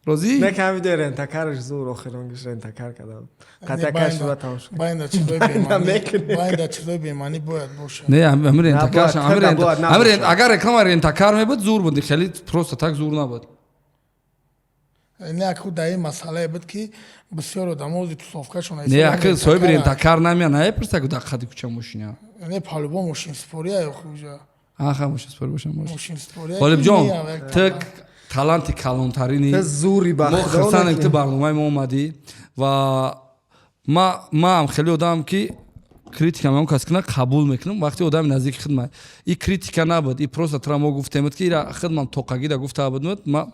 Speaker 2: розӣ?
Speaker 3: Не, кам видео рентакарш зур, охиронгиш рентакар кардам, қатакаш шуда тамошо.
Speaker 1: Байнда чизои
Speaker 3: Байнда
Speaker 1: бемаънӣ
Speaker 3: мекунӣ.
Speaker 1: Байнда чизои бемаънӣ бояд бошад.
Speaker 2: Не, ҳамин рентакар,
Speaker 3: Набояд,
Speaker 2: ҳамин
Speaker 3: хеле бояд
Speaker 2: ҳамин
Speaker 3: набошад.
Speaker 2: Агар реклама рентакар мебуд, зур буд, хеле просто так зур набуд.
Speaker 1: Не, аку дар ин масъалае буд, ки бисёр одамо ози тусовкашон.
Speaker 2: Не, аки соҳиби рентакар намея, наепурса ку, дар қади кӯча мошиня.
Speaker 1: Не, по-любому мошинспория хуҷа.
Speaker 2: Аха, мошинспори бошам, бош.
Speaker 1: Мошинспория.
Speaker 2: Ғолибҷон, ту таланти калонтарини.
Speaker 3: Ту зури, ба
Speaker 2: Мо
Speaker 3: худо.
Speaker 2: хурсандем, ки ту
Speaker 3: накунӣ.
Speaker 2: барномаи мо омадӣ. Ва ма ҳам хеле одамам, ки критика меон кас кина, қабул мекунам, вақте одами наздики хидма. И критика набуд, и просто тра мо гуфтемуд, ки ира хидмам тоқагида гуфта будмуд. Ма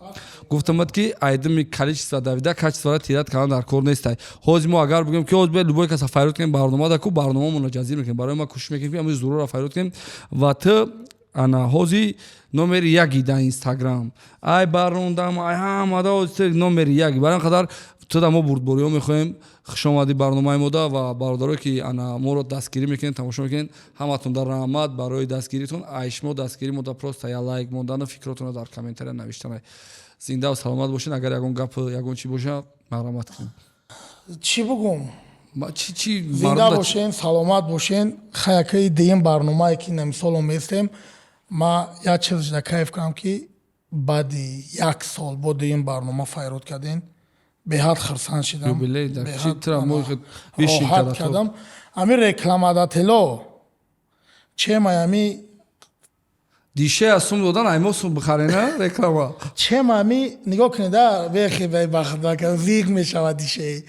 Speaker 2: гуфтамуд, ки айдими количество давида, качествора терять кардан дар кор нестай. Ҳозир мо агар бигӯем, ки ҳозир любой каса файрод кунем барнома да ку, барномаамонро ҷазир мекунем. Барои ма кӯшиш мекунем, ки ҳамин зурора файрод кунем. Ва ту ана ҳозир номери яки дар Инстаграм, ай барондам, ай ҳамада, ҳозир ту номери яки. Барои ин қадар ту да мо бурдбориҳо мехоҳем. Хуш омадӣ барномаи мода. Ва бародарое, ки ана моро дастгирӣ мекунед, тамошо мекунед, ҳаматон дар раҳмат барои дастгиритон. Ай шумо дастгирӣ мода просто я лайк мондану фикротонро дар комментария навиштан. Зиндаву саломат бошед. Агар ягон гап, ягон чӣ боша, марҳамат кунед.
Speaker 1: Чӣ бугум?
Speaker 2: Чӣ
Speaker 1: Зинда
Speaker 2: мардум
Speaker 1: бошен, саломат бошен. Хаякаи дуюм барномае, ки намисол оместем, ма як чиз да кайф кардам, ки баъди як сол бо дуюм барнома файрод кардем, беҳад хурсанд шидам.
Speaker 2: Юбилей да.
Speaker 1: Беҳад
Speaker 2: Чӣ тра мо
Speaker 1: ана
Speaker 2: вишин
Speaker 1: роҳат
Speaker 2: када то.
Speaker 1: кардам. Ами рекламодатело чемай ами.
Speaker 2: Дише аз сум додан, ай мо сум бихарена реклама.
Speaker 1: Чема ами, нигоҳ кунед, а бехи бахт зиқ мешавад дишеи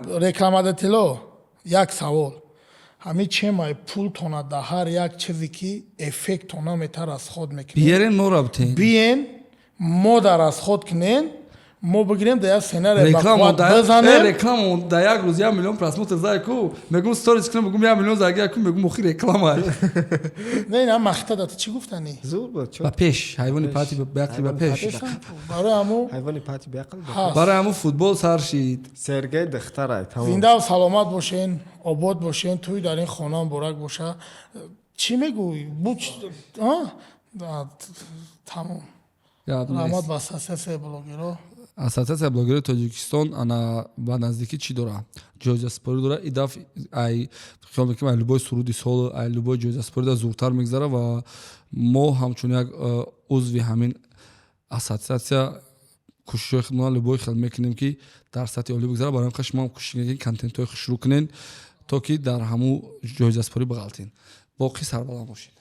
Speaker 1: рекламодатело. Як савол: ҳами чемай пултона да ҳар як чизе, ки эффектона мета, расход мекунед?
Speaker 2: Биерен, мо рафтем.
Speaker 1: Биен, мо да расход кунен, мо бигирем, да як сценарий
Speaker 2: Реклама
Speaker 1: бақувват
Speaker 2: да
Speaker 1: бизанем.
Speaker 2: Реклама да як рӯз 1 миллион просмотр зай ку, мегум, сторис кунам, мегум, 1 миллион заги ку, мегум, охи реклама.
Speaker 1: Не, ина махта да ту чӣ гуфтанӣ?
Speaker 3: Зур буд чо.
Speaker 2: Ба пеш, ҳайвони пати беақли, ба пеш.
Speaker 1: Барои ҳаму
Speaker 3: Ҳайвони пати беақл буд.
Speaker 1: ҳаст.
Speaker 2: Барои ҳаму футбол сар шид.
Speaker 3: Сергей духтарай, тамом.
Speaker 1: Зиндаву саломат бошен, обод бошен, тӯй дар ин хона муборак боша. Чӣ мегӯй? Буч а? Да, тамом.
Speaker 2: Гап нест.
Speaker 1: Раҳмат ба ассотсиатсияи блогерҳо.
Speaker 2: Ассотсиатсияи блогерои Тоҷикистон ана ба наздикӣ чӣ дора? Ҷоизаспорӣ дора. И даф ай хиёл мекунем, ай любой суруди сол, ай любой ҷоизаспорӣ да зуртар мегзара. Ва мо ҳамчун як узви ҳамин ассотсиатсия кӯшишҳои худмона любой хел мекунем, ки дар сатҳи олӣ бигзара. Барои ин шумо ҳам кӯшиш кунед, ки контентҳои хушрӯ кунед, то ки дар ҳамун ҷоизаспорӣ бағалтен. Боқӣ сарбаланд бошед.